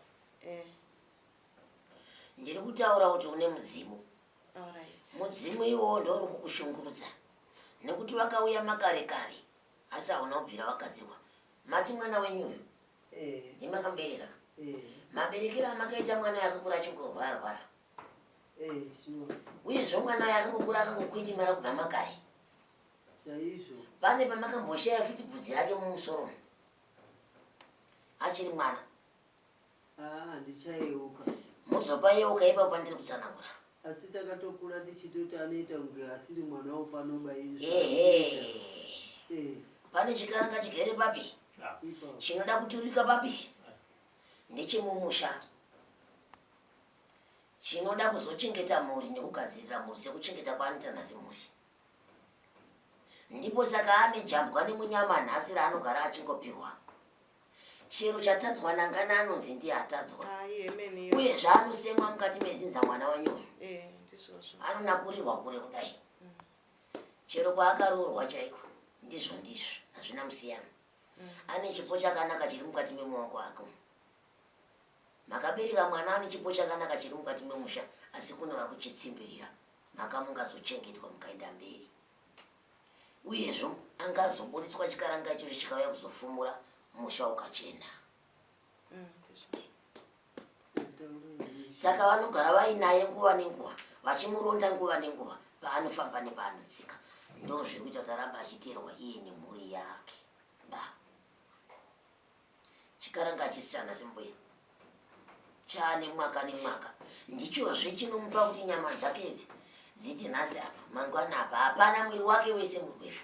Speaker 3: Ndiri kutaura kuti une mudzimu.
Speaker 5: Alright.
Speaker 3: Mudzimu iwowo ndouri kukushungurudza nekuti vakauya makare kare, asi hauna kubvira wagadzirwa. Mati mwana wenyu uyu ndimakamubereka? Maberekero amakaita mwana uyu, akakura achingorwara rwara. Uyezve mwana uyu akangokura akangokwindimara kubva makare.
Speaker 8: Chaizvo.
Speaker 3: Pane pamakamboshaya futi bvudzi rake mumusoro achiri mwana?
Speaker 8: Aa, handichayeuka.
Speaker 3: Muzopayeuka ipapo pandiri kutsanangura.
Speaker 8: Asi takatokura tichitoti anoita kunge asiri mwana wopanoba izvo.
Speaker 3: Ehe, pane chikaranga chigere papi chinoda kuturika papi, ndechemumusha, chinoda kuzochengeta mhuri nekugadzirira mhuri sekuchengeta kwaanoita nhasi mhuri. Ndipo saka ane jambwa nemunyama nhasi raanogara achingopiwa. Chero chatadzwa nangana anonzi ndiye atadzwa.
Speaker 5: Ai, emeniyo.
Speaker 3: Uye zvaanosemwa mukati mezinza mwana wenyu,
Speaker 5: Ndizvozvo.
Speaker 3: anonakurirwa kure kudai. Chero kwaakaroorwa chaiko, ndizvo ndizvo, hazvina musiyano. Ane chipo chakanaka chiri mukati memumaoko ake. Makabereka mwana ane chipo chakanaka chiri mukati memusha, asi kune vari kuchitsimbirira maka mungazochengetwa mukaenda mberi. Uyezvo angazoburitswa chikaranga ichocho chikauya kuzofumura musha ukachena. Saka vanogara vainaye nguva nenguva, vachimuronda nguva nenguva paanofamba nepaanotsika. Ndo zviri kuita kuti aramba achiteerwa iye nemhuri yake. Ba chikaranga hachisi chanhasi mbuya, chaane mwaka nemwaka. Ndichozve chinomupa kuti nyama dzake idzi dziti nhasi apa, mangwana apa, hapana. Mwiri wake wese murwere,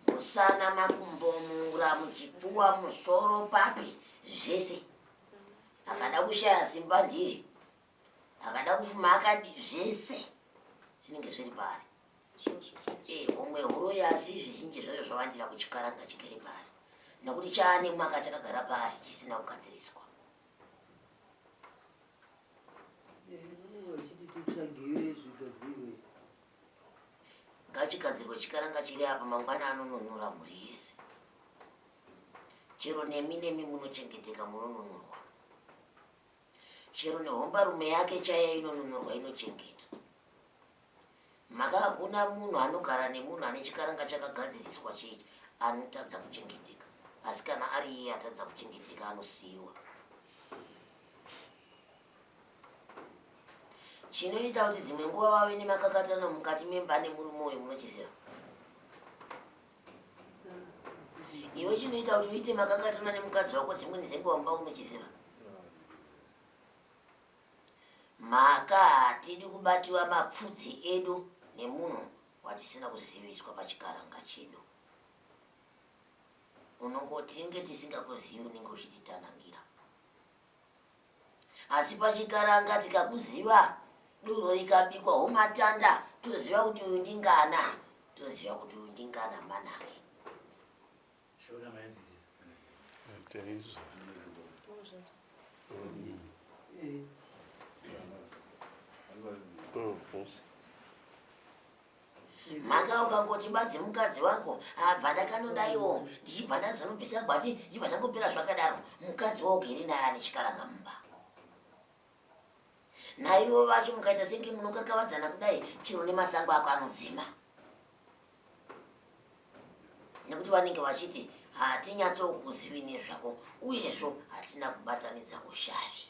Speaker 3: musana, makumbo, mura, muchipfuwa, musoro, papi zvese. Akada kushaya simba ndiye, akada kufuma akadi, zvese zvinenge zviri paari. Homwe huro, asi zvizhinji zvacho zvawandira kuchikaranga chigere paari, nekuti chaane mwaka chakagara paari chisina kugadziriswa.
Speaker 8: Vanenge vachiti titsvagiwe zvigadzirwe.
Speaker 3: Ngachigadzirwe chikaranga chiri apa, mangwana anonunura mhuri yese. Chero nemi nemi munochengeteka, munonunurwa. Chero nehombarume yake chaiyo inonunurwa, inochengetwa. Maka hakuna munhu anogara nemunhu ane chikaranga chakagadziriswa chii anotadza kuchengeteka, asi kana ari iye atadza kuchengeteka, anosiyiwa. Chinoita kuti dzimwe nguva vave nemakakatano mukati memba nemurume uyu munochiziva? Iwe, chinoita kuti uite makakatana nemukadzi wako dzimweni dzenguva mumba unochiziva? Mhaka hatidi kubatiwa mapfudzi edu nemunhu watisina kuziviswa pachikaranga chedu. Unongotinge tisingakuzivi, unenge uchititanangira, asi pachikaranga tikakuziva, duro rikabikwa homatanda, toziva kuti uyu ndingana, toziva kuti uyu ndingana manake.
Speaker 6: Shona mayanzwisisa?
Speaker 4: Chaizvo.
Speaker 8: Eh.
Speaker 3: Mhaka ukangoti badzi mukadzi wako abva ndakanodaiwo ndichibva ndazonobvisa gwati ndichibva zvangopera zvakadaro mukadzi waugere naye ane chikaranga mumba. Naivo vacho mukaita senge munokakavadzana kudai chero nemasango ako anodzima. Nekuti vanenge vachiti hatinyatsokuzivi nezvako uyezvo hatina kubatanidza ushavi.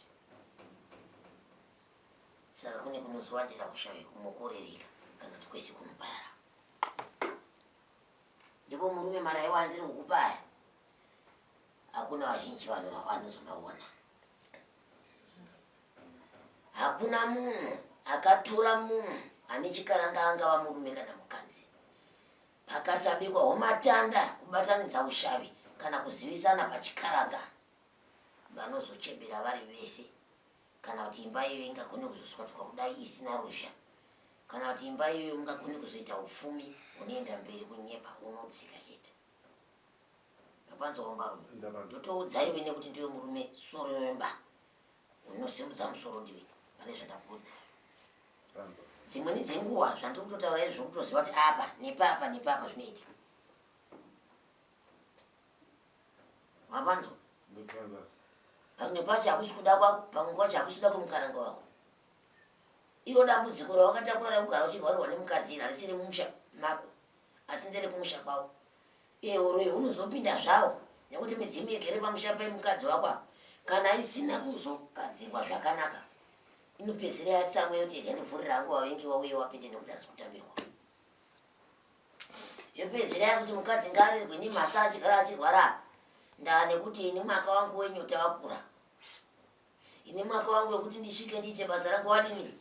Speaker 3: Saka kune kunozowandira ushavi kumokorereka kana kuti kwese kunoparara. Ndipo murume maraiwa andiri kukupa aya hakuna vazhinji vanhu vanozomaona. Hakuna munhu akatora munhu ane chikaranga angava murume kana mukadzi. Pakasabikwa homatanda kubatanidza ushavi kana kuzivisana pachikaranga vanozochembera vari vese kana kuti imba iyoyo ingagone kuzoswatuka kudai isina ruzha kana kuti imba iyoyo mungagone kuzoita upfumi hunoenda mberi kunyepa hunodzika chete. Mapanzwa hombarume? Ndotoudza iwe nekuti ndiwe murume soro wemba unosimudza musoro ndiwe pane zvandakuudza. Dzimweni dzenguva zvandiri kutotaura izvi zvokutoziva kuti apa nepapa nepapa zvinoitika. Mapanzwa? Pamwe pacho hakusi kuda kwako, pamwe kwacho hakusi kuda kwemukaranga wako. Iro dambudziko rawakatakura rekugara uchirwarirwa nemukadzi iri harisi remumusha mako asi nderekumusha kwavo. Iye uroyi hunozopinda zvawo nekuti midzimu igere pamusha pemukadzi wako apa kana isina kuzogadzirwa zvakanaka inopedzisira yatsamwa yoti rega ndivhurire hangu vavengi vauye vapinde nekuti handisi kutambirwa. Yopedzisira yakuti mukadzi ngaarerwe nemhasa achigara achirwara apa ndaa nekuti ini mwaka wangu wenyota wakura. Ini mwaka wangu wekuti ndisvike ndiite basa rangu wadini?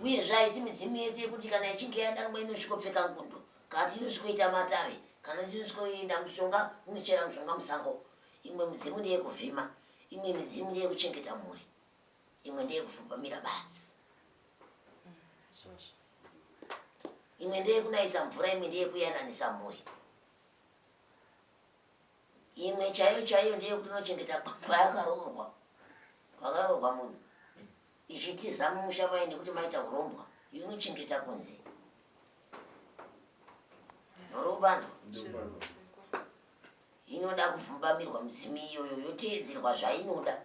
Speaker 3: Uyezve haisi midzimu yese yekuti kana ichinge yadanwa inosvikopfeka ngundu kana kuti inosvikoita matare kana kuti inosvikoenda mushonga unochera mushonga musango. Imwe midzimu ndeyekuvhima, imwe midzimu ndeyekuchengeta mhuri, imwe ndeyekuvhumbamira badzi. Imwe ndeyekunaisa mvura, imwe ndeyekuyananisa mhuri. Imwe chaiyo chaiyo ndeyekuti unochengeta kwayakaroorwa, kwakaroorwa munhu ichitiza mumusha mayo nekuti maita urombwa, inochengeta kunze. Uri kupanzwa? Inoda kuvhumbamirwa midzimu iyoyo yoteedzerwa zvainoda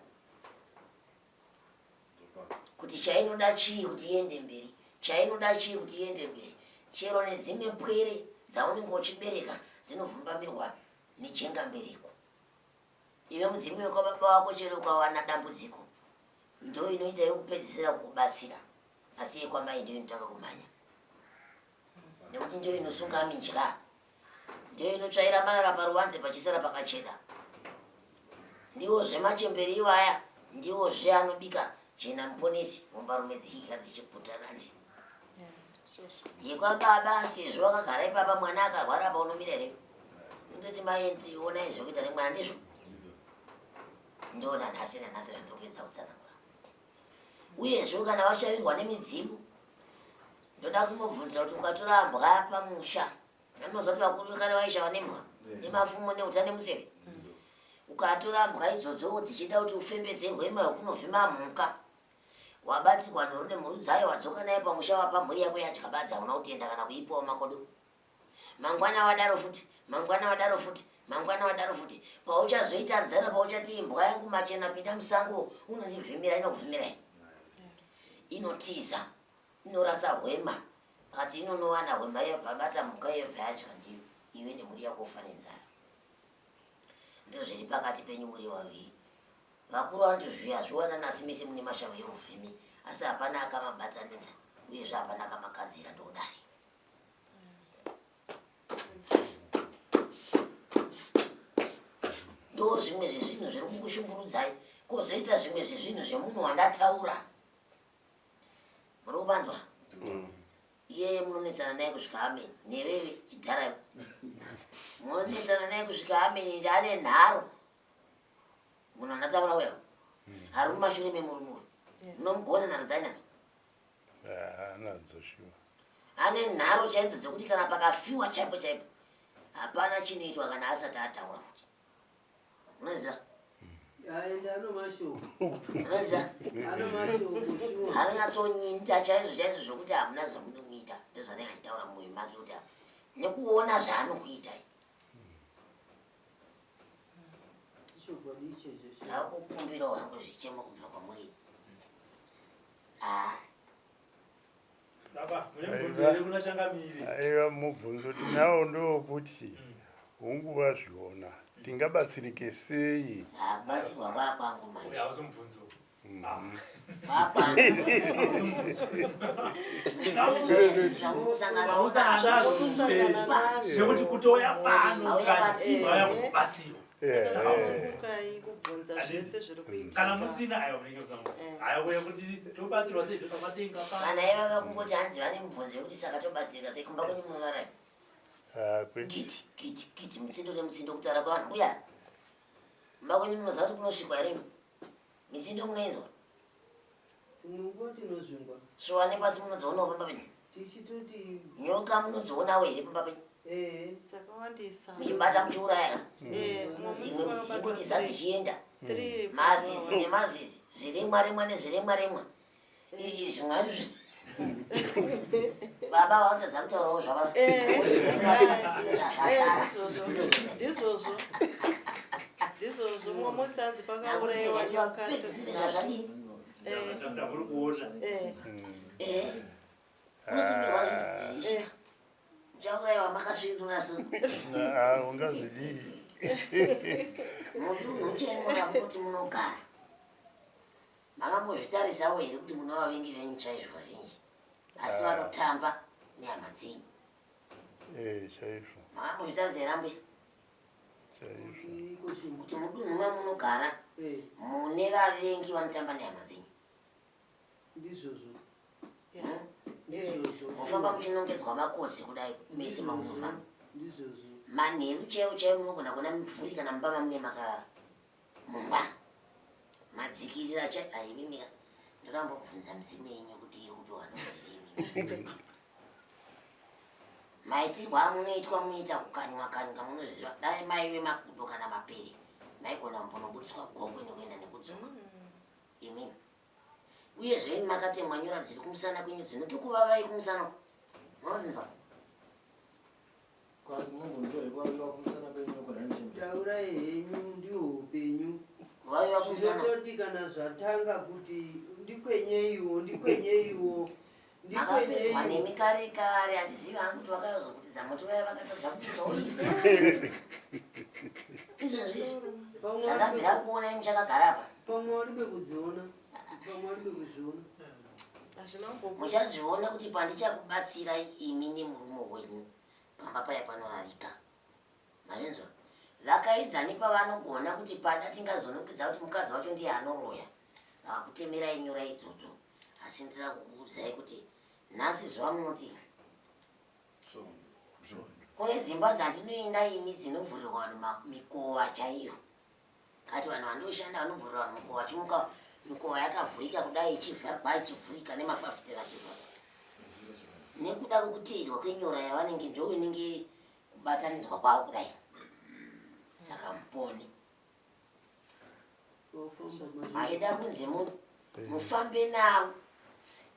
Speaker 3: kuti chainoda chii kuti iende mberi, chainoda chii kuti iende mberi. Chero nedzimwe pwere dzaunenge uchibereka dzinovhumbamirwa nejenga mbereko. Iwe mudzimu wekwababa wako chero ukawana dambudziko ndo inoita yekupedzisira kukubatsira, asi yekwamai ndiyo inotanga kumhanya nekuti ndiyo inosunga minjwa, ndiyo inotsvaira marara paruvanze pachisara pakachena. Ndiwozve machembere iwaya, ndiwozve anobika jena muponesi hombarume dzichidya dzichiguta nandi. Yekwababa sezvo wakagara ipapa mwana akarwara apa unomira here? Ndoti mai ndionai zvekuita nemwana ndizvo. Ndoona nhasi nanhasi zvandiri kuedza kutsanangura. Uyezve kana washavirwa nemidzimu ndoda kungobvunza kuti ukatora mbwa pamusha anoziva kuti vakuru vekare vaishava nembwa nemafumo neuta nemuseve. Ukatora mbwa idzodzo dzichida kuti ufembedze hwema hwekunovhima mhuka wabatirwa nhoro nemhuru dzayo wadzoka nayo pamusha wapa mhuri yako yadya badza hauna kutenda kana kuipawo makodo. Mangwana wadaro futi, mangwana wadaro futi, mangwana wadaro futi. Pauchazoita nzara pauchati imbwa yangu machena pinda musango unondivhimira inokuvhimira here? Inotiza, inorasa hwema kati inonowana hwema iyo yobva yabata mhuka iyo yobva yadya ndiyo iwe nemhuri yako ufa nenzara. Ndozviri pakati penyu muri vaviri. Vakuru vanoti zviya zviwana nasi mese mune mashavi euvhimi asi hapana akamabatanidza uyezve hapana akamagadzira ndokudai. Ndo zvimwe zvezvinhu zviri kukushungurudzai, kozoita zvimwe zvezvinhu zvemunhu wandataura. Muri kupanzwa? Iyeye munonetsana naye kusvika ameni. Newewe chidhara munonetsana naye kusvika ameni ende ane nharo. Munhu andataura uya ari mumashure memurume uyu. Munomugona nharo dzainadzo?
Speaker 4: Anadzo shuwa.
Speaker 3: Ane nharo chaidzo dzekuti kana pakafiwa chaipo chaipo hapana chinoitwa kana asati ataura futi. Unoziva?
Speaker 8: Aenda ano mashoko.
Speaker 3: Unoziva?
Speaker 8: Ano mashoko shuwa.
Speaker 3: Anonyatsonyinta chaizvo chaizvo zvokuti hamuna zvamunomuita. zvaanokuita, ndozvanenge achitaura mumwoyo make kuti nekuona zvaanokuitai.
Speaker 8: Chokwadi ichocho.
Speaker 3: Ndakukumbirawo hangu zvichemo kubva kwamuri. Ah.
Speaker 6: Baba, mune mubvunzo here kuna changamire?
Speaker 4: Aiwa, mubvunzo tinawo ndewokuti hungu vazviona tingabatsirike sei?
Speaker 3: Batsirwa kwakwangu manje.
Speaker 6: Uya hausi mubvunzo. Nekuti kutouya pano mauya kuzobatsirwa. Kana musina aiwa munenge musina mubvunzo. Aiwa kuya kuti tobatsirwa sei totomatenga pano.
Speaker 3: Vana iva vakungoti hanzi vane mubvunzo yekuti saka tobatsirika sei kumba kwenyu munorara.
Speaker 4: Ah, kwete.
Speaker 3: Giti, giti, giti, mutsindo nemutsindo kutaura kwevanhu. Mbuya, kumba kwenyu munoziva kuti kunosvikwa here? Mitsindo munoinzwa?
Speaker 8: Dzimwe nguva tinozvingwa.
Speaker 3: Shuwa nepasi munozoonawo pamba penyu?
Speaker 8: Tichitoti
Speaker 3: Nyoka munodzionawo here pamba penyu?
Speaker 8: eh
Speaker 5: Dzakawandisa.
Speaker 3: Muchibata muchiuraya.
Speaker 5: Eh, mumwe musi
Speaker 3: Dzimwe
Speaker 5: vakabatwa
Speaker 3: dzichingoti dzichienda.
Speaker 5: three
Speaker 3: Mazizi nemazizi, zviremwa remwa nezviremwa remwa. Zvimwe hazvo baba vanotadza kutaurawo zvava.
Speaker 5: Eh,
Speaker 3: Zvasara.
Speaker 5: ndizvozvo ndizvozvo ndizvozvo mumwe musi hanzi pakauraiwa nyoka
Speaker 3: Pedzisire zvazvadii?
Speaker 6: Ndamuri kuona.
Speaker 5: Eh,
Speaker 3: Eh. Unotumirwa zvisvika. Muchaurayiwa makasvinura so.
Speaker 4: Ah, ungazvidii?
Speaker 3: Mudunhu chemura munoti munogara. Makambozvitarisawo here kuti muna vavengi venyu chaizvo vazhinji? Asi vanotamba nehama dzenyu.
Speaker 4: Eh, chaizvo,
Speaker 3: Makambozvitarisa here ambuya?
Speaker 4: chaizvo.
Speaker 8: iko chinhu.
Speaker 3: Kuti mudunhu mamunogara
Speaker 8: Eh,
Speaker 3: mune vavengi vanotamba nehama dzenyu.
Speaker 8: ndizvozvo.
Speaker 3: Hmm?
Speaker 8: Ndizvozvo.
Speaker 3: Mufamba muchinongedzwa makosi kudai mese mamunofamba.
Speaker 8: Ndizvozvo.
Speaker 3: Manheru chaiwo chaiwo munogona kuona mimvuri kana mumba mamune makarara. Mumba. Madzikirira cha aimimira. Ndoramba kubvunza midzimu yenyu kuti iri kupiwa noimi. Maitirwo amunoitwa munoita kukanywa kanywa munozviziva. Dai maive makudo kana mapere. Maigona kumbonobudiswa gokwe nekuenda nekudzoka. Imimi. Uyezve imi makatemwa nyora dziri kumusana kwenyu dzinotukuvavai kumusana. Munozvinzwa?
Speaker 2: Kwanzi munongonzwa here kuvaviwa kumusana kwenyu nokona muchembere?
Speaker 8: Taurai henyu ndihwo upenyu.
Speaker 3: Kuvaviwa kumusana.
Speaker 8: Zvinototi kana zvatanga kuti ndikwenyeiwo ndikwenyeiwo
Speaker 3: Makapedzwa
Speaker 8: ndikwenyeiwo.
Speaker 3: nemi kare kare, handizivi hangu kuti vakayozobvutidza moto vaya vakatadza kupisawo izvi. Izvozvi izvi
Speaker 8: Pamwe
Speaker 3: zvandabvira kuona imi muchakagara apa.
Speaker 8: pamwe waribe kudziona. Pamwe waribe kuzviona.
Speaker 5: hazvina kumbobuda.
Speaker 3: Muchazviona kuti pandichakubatsirai imi nemurume wenyu pamba paya panorarika. Mazvinzwa? Vakaedza nepavanogona kuti pada tingazonongedza kuti mukadzi wacho ndiye anoroya. Vakakutemerai nyora idzodzo. Asi ndira kukuudzai kuti nhasi zuva munoti kune dzimba dzandinoenda ini dzinovhurirwa vanhu mikova chaiyo. Kati vanhu vandoshanda vanovhurira vanhu mukova chimuka mikova yakavhurika kudai ichivharwa ichivhurika nemafafitera achivharwa. Nekuda kwekuteerwa kwenyora yavanenge ndo inenge kubatanidzwa kwavo kudai. Saka mupone.
Speaker 8: Wafamba mazvi.
Speaker 3: Maida kunzi mufambe navo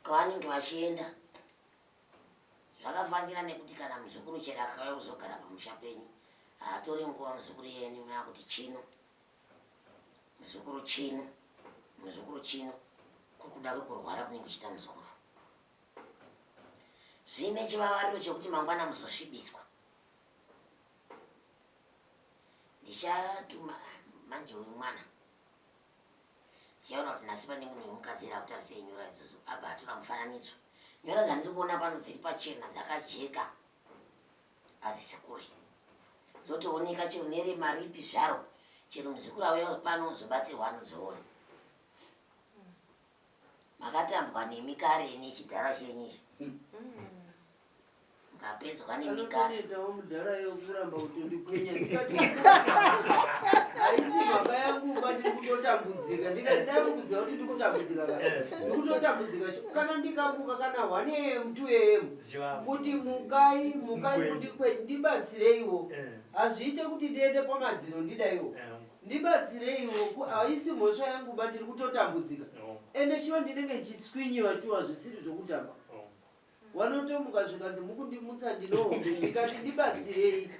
Speaker 3: kwavanenge vachienda. Zvakafanira nekuti kana muzukuru chero akauya kuzogara pamusha penyu, haatori nguva muzukuru yenyu maakuti chino, muzukuru chino, muzukuru chino, kuri kuda kwekurwara kunenge kuchiita muzukuru. Zvine chivavariro chekuti mangwana muzosvibiswa. Ndichatuma manje uyu mwana. Ndichaona kuti nhasi pane munhu wemukadzi here akutarisei nyora idzodzo abva atora mufananidzo. Nyora dzandiri kuona pano dziri pachena dzakajeka hadzisi kure. Dzotooneka chero nerema ripi zvaro chero muzukuru auya pano uzobatsirwa anozoona. Makatambwa nemi kare nechidhara chenyu ichi. Mukapedzwa nemi kare.
Speaker 8: Anotoitawo mudhara yokuramba kutondikwenya ndikati haisi mhaka yangu ba ndiri kutotambudzika ndikati dai mukuziva kuti ndiri kutambudzika ka ndiri kutotambudzika kana ndikamuka kana 1 am 2 am kuti mukai mukai mundikwenye ndibatsireiwo hazviite kuti ndiende pamadziro ndidaiwo ndibatsireiwo haisi mhosva yangu ba ndiri kutotambudzika ende chiva ndinenge ndichiswinyiwa shuwa zvisiri zvokutamba. Wanotomuka zvikanzi mukundimutsa ndinohope ndikati ndibatsirei.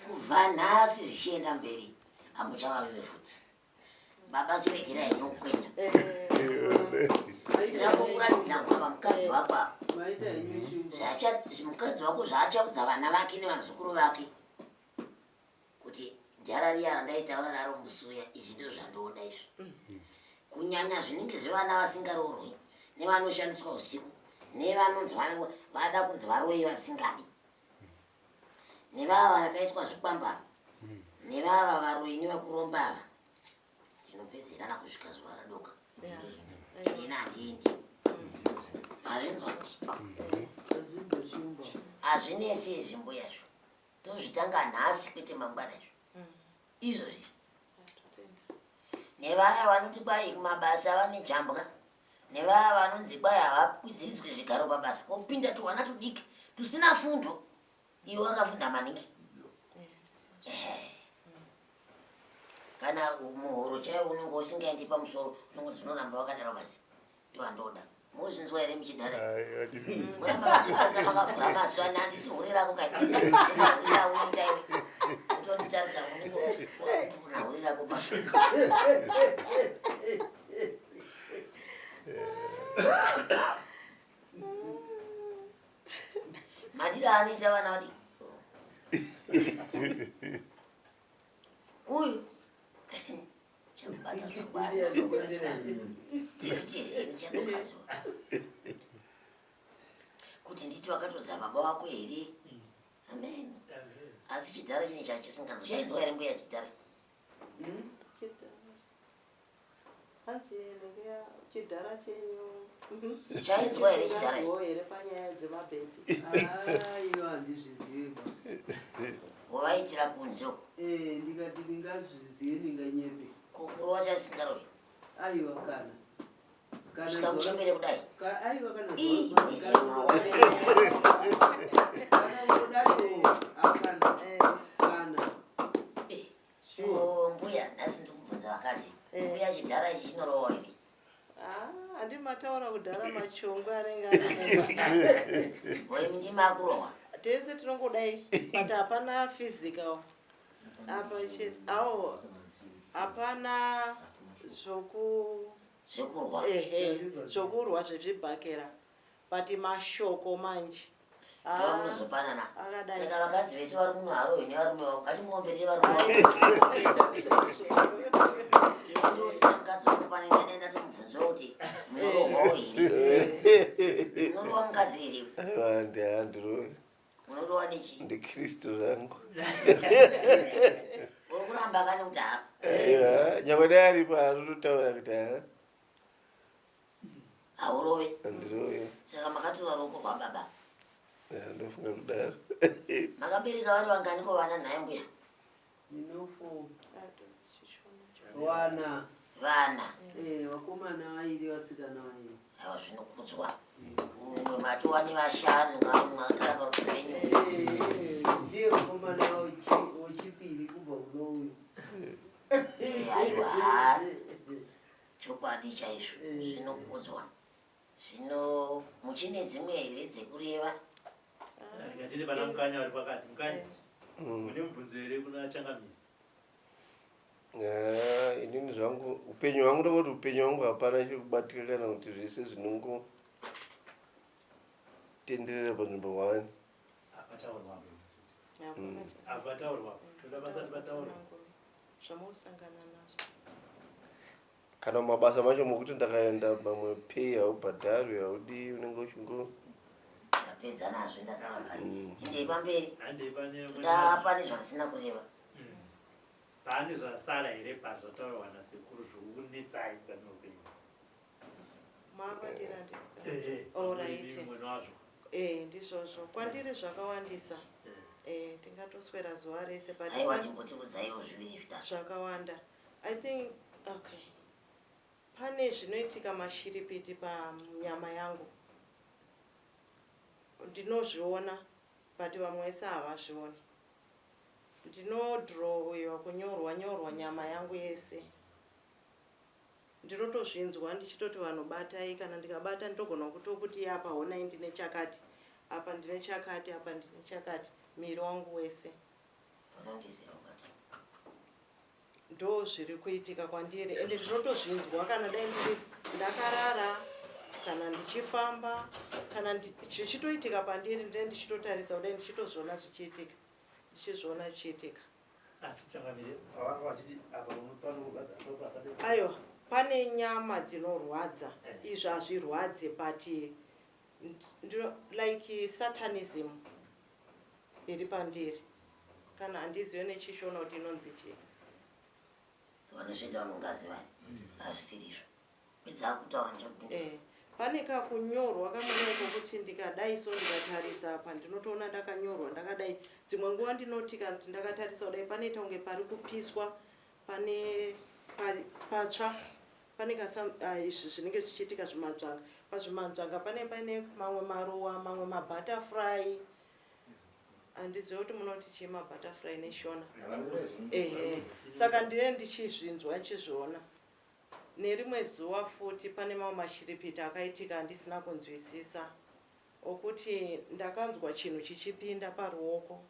Speaker 3: Kubva nhasi zvichienda mberi hamuchavavive futi. Baba chiregera henyu kukwenya. Ndingangokuratidza kuti mukadzi wako apa.
Speaker 8: Maita henyu Shumba.
Speaker 3: Mukadzi wako zvaachaudza vana vake nevazukuru vake kuti dhara riya randaitaura naro musi uya izvi ndizvo zvandoda izvi. Kunyanya zvinenge zvevana vasingaroorwi nevanoshandiswa usiku nevanonzi vada kunzi varoyi vasingadi nevava vakaiswa zvikwamba ava nevava varoyi nevekuromba ava tinopedzerana kusvika zuva radoka. Ini handiendi. Mazvinzwa?
Speaker 8: Hazvinzwa Shumba.
Speaker 3: Hazvinesi izvi mbuya izvo. Tozvitanga nhasi kwete mangwana izvo. Izvozvi. Nevaya vanoti kwai kumabasa vane jambwa. Nevaya vanonzi kwai havakwidziriswe zvigaro pabasa. Kopinda tuhwana tudiki tusina fundo. Iwe wakafunda maningi. Kana muhoro chaiwo unenge usingaendi pamusoro unongonzi unoramba wakadaro basi. Ndovandoda. Muzvinzwa here muchidhara? Muramba makitarisa makavhura maziso ani handisi hure rako kai. Hure rako unoita iwe. Utonditarisa unenge una hure rako pa. Madira anoita vana vadiki. Uyu chakubata zvokwadi kuti nditi wakatoza baba wako here? Amen. Asi chidhara chine chachisinganzwa chainzwa here mbuya chidhara?
Speaker 5: Hanzi ndenge chidhara chenyu.
Speaker 3: Chainzwa here chidhara?
Speaker 5: Chainzwa here panyaya dzemabhebhi?
Speaker 8: Aiwa handizvizivi ba.
Speaker 3: Wavaitira kunze uko.
Speaker 8: Eh, ndikati ndingazvizive ndinganyepe.
Speaker 3: Kukurova chasingarovi.
Speaker 8: Aiwa kana. Kana
Speaker 3: Kusvika
Speaker 8: zuva-
Speaker 3: muchembere kudai.
Speaker 8: Aiwa kana
Speaker 3: Ii,
Speaker 8: zuva-
Speaker 3: isi
Speaker 8: kana
Speaker 3: maoko.
Speaker 8: Kana ungodariwo, hapana. Kana. Sure.
Speaker 3: Ko mbuya nhasi ndikubvunza vakadzi. Mbuya chidhara ichi chinorowa here?
Speaker 5: Ah, handi mataura kudhara machongwe anenge ari.
Speaker 3: Wai ndima akurohwa.
Speaker 5: Tese tinongodai but hapana physical. Apa chete. Awo hapana zvoku
Speaker 3: Zvekurwa.
Speaker 5: Ehe, zvokurwa zvezvibhakera. But mashoko manje. Ah,
Speaker 3: Ndovamunozopanana.
Speaker 5: akadai.
Speaker 3: Saka vakadzi vese vari muno harohwi nevarume vavo. Ngatimuomberere varume vavo. Iwe ndosina mukadzi wako pane ndadai ndatomubvunzawo kuti munorohwawo here? Munorohwa mukadzi here?
Speaker 7: Aiwa, handirovi.
Speaker 3: Munorohwa nechii?
Speaker 7: NdiKristu zvangu.
Speaker 3: Uri kuramba kani kuti ha?
Speaker 7: Aiwa, nyangwe dai aripo anototaura kuti ha,
Speaker 3: Haurove.
Speaker 7: handirovi.
Speaker 3: Saka makatora ruoko rwababa.
Speaker 7: Ya, ndofunga kudaro.
Speaker 3: Makabereka vari vangani ko vana nhai mbuya?
Speaker 8: Ndinofo. Wana.
Speaker 3: Vana.
Speaker 8: Eh, vakomana vairi vasikana vairi.
Speaker 3: Aiwa zvinokudzwa. Umwe matova nevashanu kamwe akagara parutivi penyu.
Speaker 8: Eh, ndiye mukomana wechipiri kubva kuno uyu.
Speaker 3: Aiwa. Chokwadi chaizvo zvinokudzwa. Zvino muchine dzimwe here dzekureva?
Speaker 6: Ngatine pana Mukanya vari pakati. Mukanya, mune mubvunzo here kuna Changamire?
Speaker 7: Ah, inini zvangu upenyu hwangu ndongoti upenyu hwangu hapana chiri kubatika kana kuti zvese zvinongotenderera panzvimbo one.
Speaker 6: Apataurwa. Apataurwa. Toda vasati vataurwa.
Speaker 5: Zvamunosangana nazvo.
Speaker 7: Kana mumabasa macho mokuti ndakaenda mamwe pay haubhadharwi haudii unenge uchingo
Speaker 3: Ndapedza nazvo ndataura kare. Indei pamberi.
Speaker 6: Handei pane
Speaker 3: Toda pane zvandisina kureva.
Speaker 6: Pane zvasara here pazvataurwa nasekuru zvokunetsai pane upenyu?
Speaker 5: Makwandiri andi.
Speaker 6: Ehe,
Speaker 5: Alright.
Speaker 6: mwene wazvo.
Speaker 5: Eh, ndizvozvo. Kwandiri zvakawandisa. Eh, tingatoswera zuva rese but
Speaker 3: Aiwa timbotiudzaiwo zviviri zvitatu.
Speaker 5: zvakawanda. I think okay. Pane zvinoitika mashiripiti panyama yangu. Ndinozviona but vamwe vese havazvioni. Ndinodhirowewa kunyorwa nyorwa nyama yangu yese. Ndinotozvinzwa ndichitoti vanhu batai kana ndikabata ndinogona kutokuti apa honai ndine chakati. Apa ndine chakati, apa ndine chakati, miri wangu wese. Ndo zviri kuitika kwandiri, ende ndinotozvinzwa kana dai ndiri ndakarara kana ndichifamba kana zvichitoitika pandiri, ndine ndichitotarisa kudai ndichitozviona zvichiitika, ndichizviona zvichiitika.
Speaker 6: Asi changamire, pavanga vachiti apa panorwadza, apa pane
Speaker 5: Aiwa, pane nyama dzinorwadza. Izvi hazvirwadze, but like satanism iri pandiri, kana handizive nechishona kuti inonzi chii.
Speaker 3: Vanozviita vanongaziva hazvisirizvo, pedza kutaura ndichakupindura.
Speaker 5: Pane kakunyorwa kamwe kokuti ndikadai so, ndikatarisa apa ndinotoona ndakanyorwa ndakadai. Dzimwe nguva ndinoti kana kuti ndakatarisa kudai, panoita kunge pari kupiswa, pane patsva, pane izvi zvinenge zvichiitika zvimanzvanga. Pazvimanzvanga pane mamwe maruwa, mamwe mabutterfly. Handizivi kuti munoti chii mabutterfly neshona. Ehe, saka ndine ndichizvinzwa, ndichizviona. Nerimwe zuva futi pane mamwe mashiripiti akaitika andisina kunzwisisa, okuti ndakanzwa chinhu chichipinda paruoko.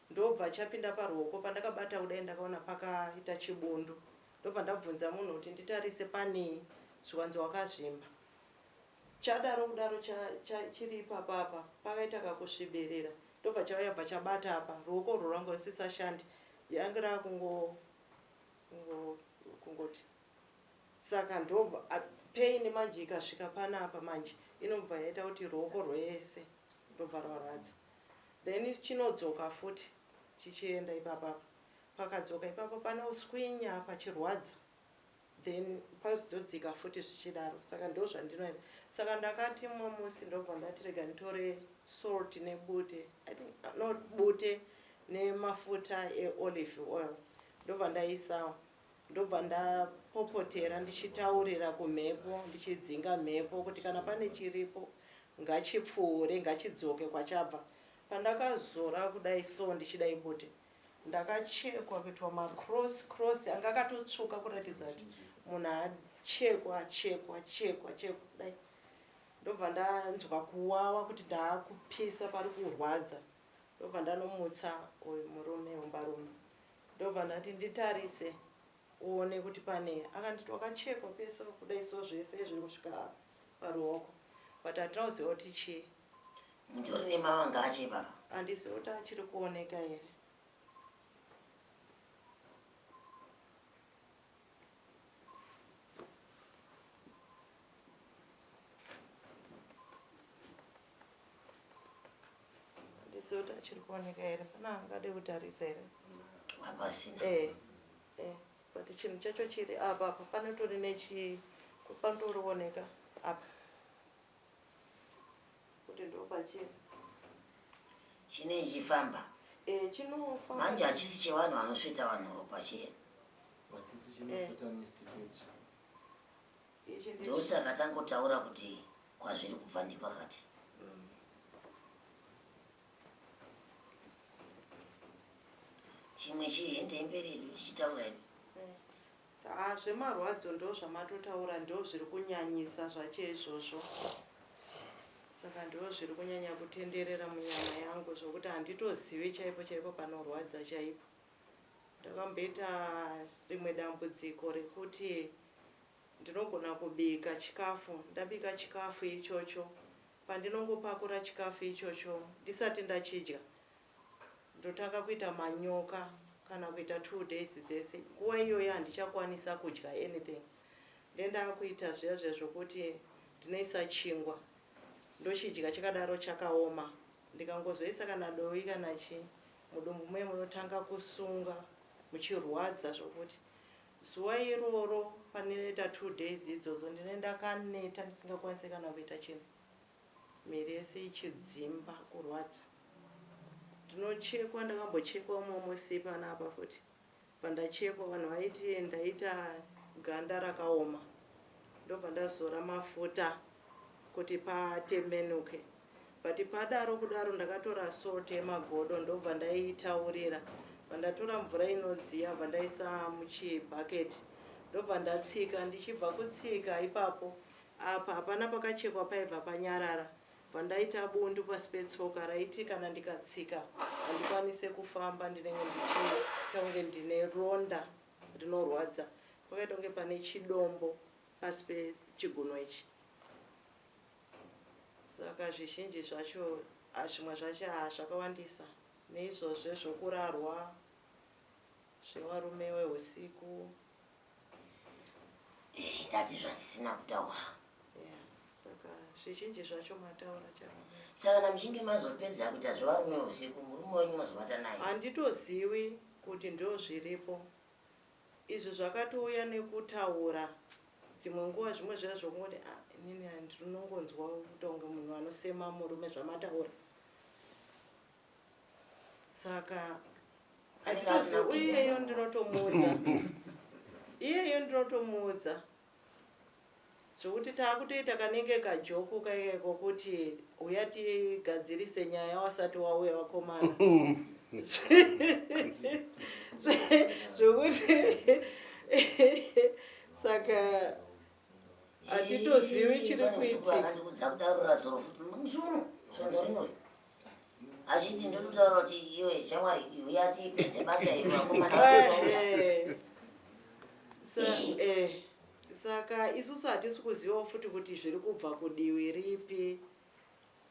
Speaker 5: Ndobva chapinda paruoko, pandakabata kudai ndakaona pakaita chibundu. Ndobva ndabvunza munhu kuti nditarise panei, zvikanzi wakazvimba. Chadaro kudaro chiri ipapapa pakaita kakusvibirira, ndobva chauya, bva chabata apa, ruoko urwu rwanga rusisashandi, yange rakungo kungoti. Saka ndobva pain manje ikasvika panapa manje, inobva yaita kuti ruoko rwese ndobva rwarwadza. Then chinodzoka futi chichienda ipapapa, pakadzoka ipapo panoswinya, pachirwadza, then pazodzika futi zvichidaro. Saka ndo zvandinoenda. Saka ndakati mumwe musi ndobva ndati rega nditore salt nebute, I think not bute, nemafuta eolive oil, ndobva ndaisawo, ndobva ndapopotera ndichitaurira kumhepo, ndichidzinga mhepo kuti kana pane chiripo ngachipfuure, ngachidzoke kwachabva. Pandakazora kudai so, ndichidai bute, ndakachekwa kuitwa macross cross anga akatotsvuka kuratidza kuti munhu achekwa, chekwa, chekwa, chekwa kudai. Ndobva ndanzwa kuwawa kuti ndaakupisa, pari kurwadza. Ndobva ndanomutsa uyu murume wombarume, ndobva ndati nditarise uone kuti pane. Akanditi wakachekwa pese kudai so, zvese zviri kusvika apa paruoko, but hatina kuziva kuti chii.
Speaker 3: Mutori nemavanga acho ipapa?
Speaker 5: Handizivi kuti achiri kuoneka here. Handizivi kuti achiri kuoneka here. Pana angade kutarisa here?
Speaker 3: Hapasina.
Speaker 5: But chinhu chacho chiri apa apa, panotori nechi, panotorioneka apa kuti ndo pachiri.
Speaker 3: Chine chifamba?
Speaker 5: Chinofamba.
Speaker 3: Manje hachisi chevanhu vanosveta vanhu ropa chiye?
Speaker 2: Vachisi chine satanist page.
Speaker 5: Ichi
Speaker 3: Ndosaka tangotaura kuti kwazviri kubva ndikwakati. Chimwe chihende mberi yedu tichitaura edu.
Speaker 5: Saka zvemarwadzo ndo zvamatotaura, ndo zviri kunyanyisa zvacho izvozvo. Saka ndo zviri kunyanya kutenderera munyama yangu zvokuti handitozivi chaipo chaipo panorwadza chaipo. Ndakamboita rimwe dambudziko rekuti ndinogona kubika chikafu, ndabika chikafu ichocho, pandinongopakura chikafu ichocho ndisati ndachidya, ndotanga kuita manyoka kana kuita 2 days dzese. Nguva iyoyo handichakwanisa kudya anything. Ndendaa kuita zviya zviya zvokuti ndinoisa chingwa, ndochidya chakadaro chakaoma. Ndikangozoisa kana dovi kana chii, mudumbu muye munotanga kusunga, muchirwadza zvokuti zuva iroro pandinoita 2 days idzodzo ndine ndakaneta, ndisingakwanisi kana kuita chinhu, miri yese ichidzimba kurwadza. Ndinochekwa, ndakambochekwa umwe musi panapa futi. Pandachekwa vanhu vaiti ndaita ganda rakaoma, ndobva ndazora mafuta kuti patemenuke. But padaro kudaro ndakatora salt yemagodo, ndobva ndaitaurira, bva ndatora mvura inodziya, bva ndaisa muchibhaketi, ndobva ndatsika. Ndichibva kutsika ipapo, apa hapana pakachekwa paibva panyarara. Bva ndaita bundu pasi petsoka raiti kana ndikatsika handikwanise kufamba ndinenge ndichiita kunge ndine ronda rinorwadza. Pakaita kunge pane chidombo pasi pechigunwe ichi. Saka zvizhinji zvacho zvimwe zvacho haa zvakawandisa neizvozve zvokurarwa zvevarume wehusiku.
Speaker 3: Eh, tati zvatisina kutaura.
Speaker 5: Yeah, saka zvizhinji zvacho mataura chakamira.
Speaker 3: Saka kana muchinge mazopedza kuita zvevarume usiku, murume wenyu mozovata naye?
Speaker 5: Handitoziwi kuti ndozviripo. Izvi zvakatouya nekutaura dzimwe nguva zvimwe zviya zvokungoti ah, inini ndinongonzwa kuita kunge munhu anosema murume zvamataura. Saka
Speaker 3: Anenge asina
Speaker 5: handitozivi
Speaker 3: kugeza
Speaker 5: iyeyo
Speaker 3: muromo.
Speaker 5: ndinotomuudza iyeyo ndinotomuudza Zvekuti takutoita kanenge kajoku kaike kokuti huya tigadzirise nyaya wasati wauya vakomana. Zvekuti saka hatitozivi chiri kuitika.
Speaker 3: Akandiudza kudarura zuro futi musi uno svondo rino achiti ndototaura kuti iwe shamwari huya tipedze basa iri vakomana vasati vauya.
Speaker 5: Eh, Saka isusu hatisi kuzivawo futi kuti zviri kubva kudiwi ripi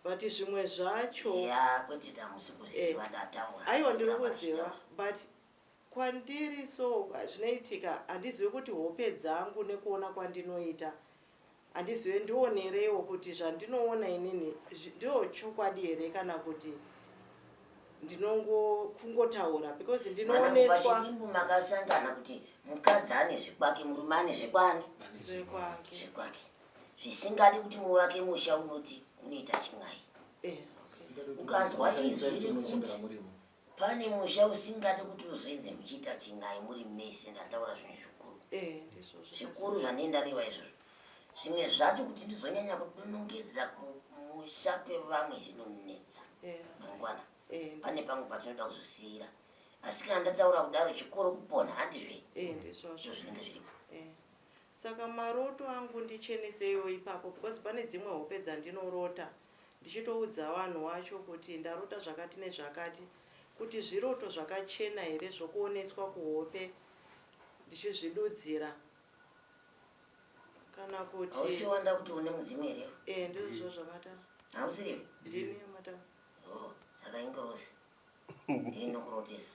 Speaker 5: but zvimwe zvacho
Speaker 3: Ya kwete tamusi kuziva ndataura.
Speaker 5: Aiwa ndiri kuziva but kwandiri so zvinoitika handizivi kuti hope dzangu nekuona kwandinoita handizive ndionereiwo kuti zvandinoona inini ndiyo chokwadi here kana kuti ndinongo kungotaura because
Speaker 3: Mwana kubva
Speaker 5: ndinooneswa
Speaker 3: chidimbu makasangana kuti mukadzi ane zvekwake murume ane zvekwani
Speaker 5: zvekwake
Speaker 3: zvekwake zvisingadi kuti muvake musha unoti unoita chin'ai
Speaker 5: eh.
Speaker 3: Ukazwa izwi rekuti pane musha usingadi kuti uzoedze muchiita chin'ai muri mese ndataura zvinhu zvikuru
Speaker 5: eh, ndizvozvo
Speaker 3: zvikuru zvandindareva izvozvo zvimwe zvacho kuti ndizonyanya kudonongedza kumusha kwevamwe zvinonetsa
Speaker 5: eh,
Speaker 3: mangwana
Speaker 5: eh,
Speaker 3: pane pamwe patinoda kuzosiyira asi kana ndataura kudaro chikoro kupona handizve
Speaker 5: eh, ndizvozvo
Speaker 3: ndizvo zvinenge zviripo
Speaker 5: eh. Saka maroto angu ndicheneseiwo ipapo because pane dzimwe hope dzandinorota ndichitoudza vanhu wacho kuti ndarota zvakati nezvakati kuti zviroto zvakachena here zvokuoneswa kuhope ndichizvidudzira kana kuti
Speaker 3: hausi wanda kuti une mudzimu here
Speaker 5: eh ndizvo zvamata
Speaker 3: hausiriwe
Speaker 5: ndini mata
Speaker 3: oh saka ingirosi ndiyo inokurotesa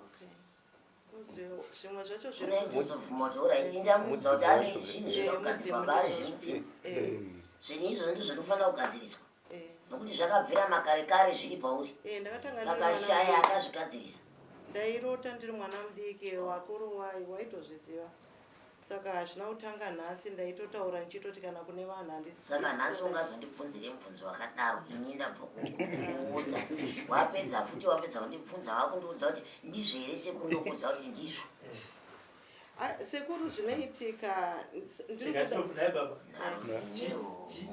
Speaker 5: okay zvimwe zvacho zviri
Speaker 3: Kune kuzobvuma kuti orit ndamuudza kuti ane zvinhu zvinoda
Speaker 5: Eh,
Speaker 3: kugadzirwa
Speaker 5: mudzimu
Speaker 3: paari
Speaker 5: ndizvozvo.
Speaker 3: zvemudzimu
Speaker 5: Eh,
Speaker 3: zvinhu izvozvo ndizvo zvinofanira kugadziriswa
Speaker 5: eh,
Speaker 3: nokuti zvakabvira makare kare zviri pauri
Speaker 5: eh, ndakatanga ndiri mwana
Speaker 3: vakashaya
Speaker 5: mudiki.
Speaker 3: akazvigadzirisa
Speaker 5: Ndairota ndiri mwana mudiki wakuru waitozviziva saka hazvina kutanga nhasi ndaitotaura ndichitoti kana kune vanhu handisi
Speaker 3: Saka nhasi ungazondibvunzire mubvunzo wakadaro ini ndabva kukuudza wapedza futi wapedza kundibvunza wakundiudza kuti ndizvo here sekuru ndokuudza kuti ndizvo
Speaker 5: Ah, sekuru zvinoitika ndiri kuda
Speaker 6: Ndikati baba.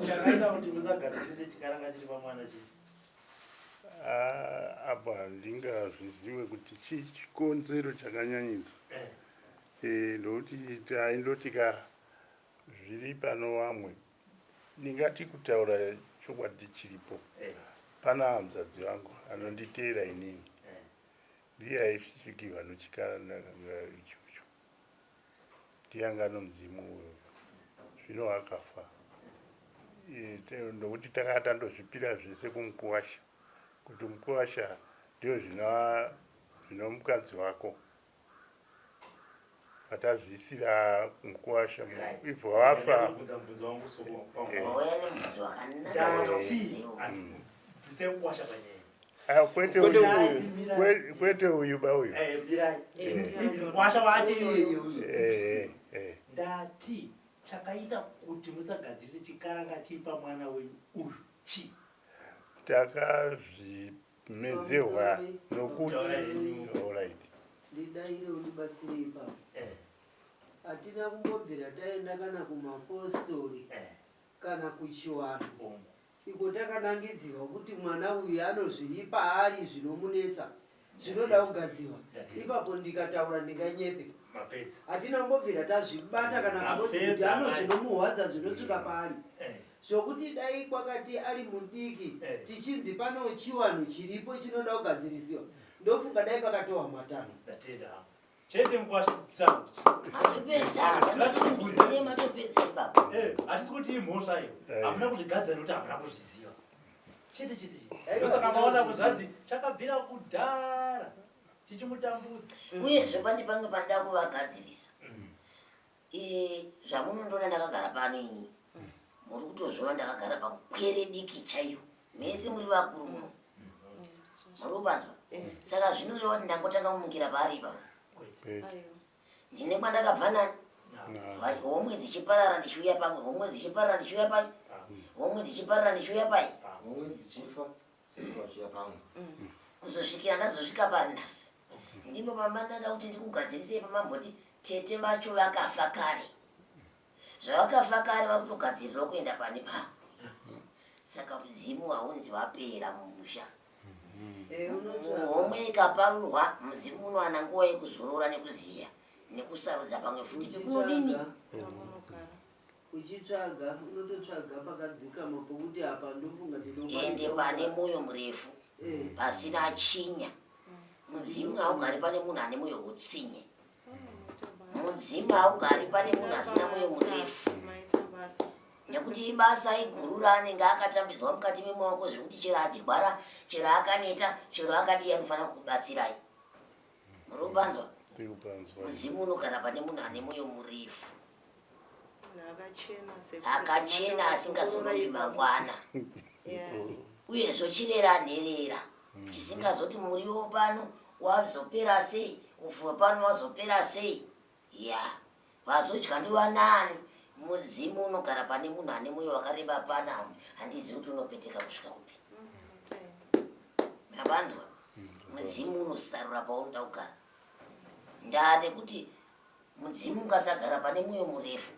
Speaker 6: Chakaita kuti musagadzirise chikaranga chiri pamwana chii?
Speaker 4: Ah, apa handingazvizive kuti chii chikonzero chakanyanyisa
Speaker 6: Eh.
Speaker 4: Eh, ndokuti taindoti ka zviri pano vamwe ndingati kutaura chokwadi chiripo
Speaker 6: Eh.
Speaker 4: pana hanzvadzi vangu anonditeera inini
Speaker 6: Eh.
Speaker 4: ndiye aisvikirwa nochikaranga ichocho ndiye anga nomudzimu uyoyo zvino akafa Eh, ndokuti takanga tandozvipira zvese kumukuwasha kuti mukuwasha ndiyo zvino mukadzi wako vatazviisira mukuwasha ibva wafa
Speaker 6: Ndakubvunza mubvunzo wangu soko.
Speaker 4: Eh.
Speaker 3: wauya nemubvunzo wakanaka wauda
Speaker 6: Ndati
Speaker 3: kubvunza
Speaker 6: bvise kuwasha panyaya.
Speaker 4: Ah, kwete
Speaker 7: Kwete
Speaker 4: uyu
Speaker 7: uyu.
Speaker 4: kwete uyu ba uyu
Speaker 6: Eh, mirai.
Speaker 5: Eh,
Speaker 6: Kuwasha wacho iyoyo.
Speaker 4: Eh, eh.
Speaker 6: Ndati chakaita kuti musagadzirise chikaranga chiri pamwana wenyu uyu chii?
Speaker 4: Takazvimedzerwa nokuti alright
Speaker 8: Ndidaire undibatsire ipapo.
Speaker 6: Eh,
Speaker 8: Hatina kumbobvira taenda kana kumapostori
Speaker 6: eh,
Speaker 8: kana kuchivanhu.
Speaker 6: bongo.
Speaker 8: Iko takanangidzirwa kuti mwana uyu anozviri paari zvinomunetsa zvinoda kugadzirwa.
Speaker 6: Ndati.
Speaker 8: Ipapo ndikataura ndinganyepe.
Speaker 6: Mapedza.
Speaker 8: Hatina kumbobvira tazvibata kana kumbozi kuti
Speaker 6: Mapedza,
Speaker 8: ano zvinomuhwadza zvinosvika paari.
Speaker 6: Eh.
Speaker 8: Zvokuti dai kwakati ari mudiki
Speaker 6: Eh.
Speaker 8: tichinzi pano chiwanhu chiripo chinoda kugadzirisiwa ndofunga dai pakatohwa matanho.
Speaker 6: Ndatenda hangu. Chete mukwasha sound.
Speaker 3: Matopedza, matopedza, matopedza ipapo.
Speaker 6: Eh, hatisi kuti imhosva iyo.
Speaker 4: Eh.
Speaker 6: Hamuna kuzvigadzira nekuti hamuna kuzviziva. Chete chete chete.
Speaker 8: Aiwa,
Speaker 6: Ndosaka maona
Speaker 8: ndinozviziva.
Speaker 6: kuzvanzi chakabvira kudhara chichimutambudza.
Speaker 3: Uyezve pane pamwe pandida kuvagadzirisa. Eh, zvamunondiona ndakagara pano ini muri kutozviona ndakagara pamukwere diki chaiyo mese muri vakuru muno muri kupanzwa saka zvinoreva kuti ndangotanga kumukira paari ipapa
Speaker 6: Kwete.
Speaker 5: Aiwa.
Speaker 3: ndine kwandakabva nani
Speaker 6: Na.
Speaker 3: Homwe dzichiparara ndichiuya pamwe homwe dzichiparara ndichiuya pai homwe dzichiparara ndichiuya pai
Speaker 2: Homwe dzichifa sekuru vachiuya pamwe.
Speaker 3: Kuzosvikira ndazosvika pari nhasi ndipo pamandada kuti ndikugadzirisei pamamboti tete vacho vakafa kare zvavakafa kare vari kutogadzirirwa kuenda pane pa saka mudzimu haunzi wapera mumusha.
Speaker 8: Eh, unotsvaga.
Speaker 3: Homwe ikaparurwa mudzimu unowana nguva yekuzorora nekuziya nekusarudza pamwe futi pekunodini.
Speaker 8: Uchitsvaga.
Speaker 5: Pamunogara.
Speaker 8: Uchitsvaga unototsvaga pakadzikama pokuti apa ndofunga ndinokwanisa
Speaker 3: Ende pane mwoyo murefu
Speaker 8: Eh.
Speaker 3: pasina chinya. Mudzimu haugari pane munhu ane mwoyo utsinye. Mudzimu haugari pane munhu asina mwoyo murefu.
Speaker 5: Maita basa.
Speaker 3: Nekuti ibasa iguru raanenge akatambidzwa mukati memaoko zvekuti chero achirwara, chero akaneta, chero akadii anofanira kukubatsirai. Muri kupanzwa?
Speaker 4: Tiri kupanzwa.
Speaker 3: Mudzimu unogara pane munhu ane mwoyo murefu.
Speaker 5: Akachena sekuru.
Speaker 3: Akachena asingazorombi mangwana.
Speaker 5: Yeah.
Speaker 3: Uyezve chirera nherera chisingazoti muriwo pano wazopera sei, upfu pano wazopera sei. Ya, vazodya ndivanani? Mudzimu unogara pane munhu ane mwoyo wakareba pana handizivi kuti unopeteka kusvika kupi. Mapanzwa? Mudzimu unosarura paunoda kugara. Ndaa nekuti mudzimu ukasagara pane mwoyo murefu,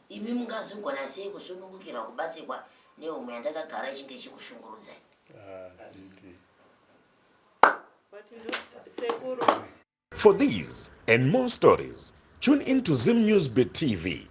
Speaker 3: imi mungazogona sei kusunungukirwa kubatsirwa nehomwe yandakagara ichinge ichikushungurudzai?
Speaker 4: Ah, nditi.
Speaker 5: But ndo sekuru.
Speaker 1: For these and more stories, tune in to Zim News Bit TV.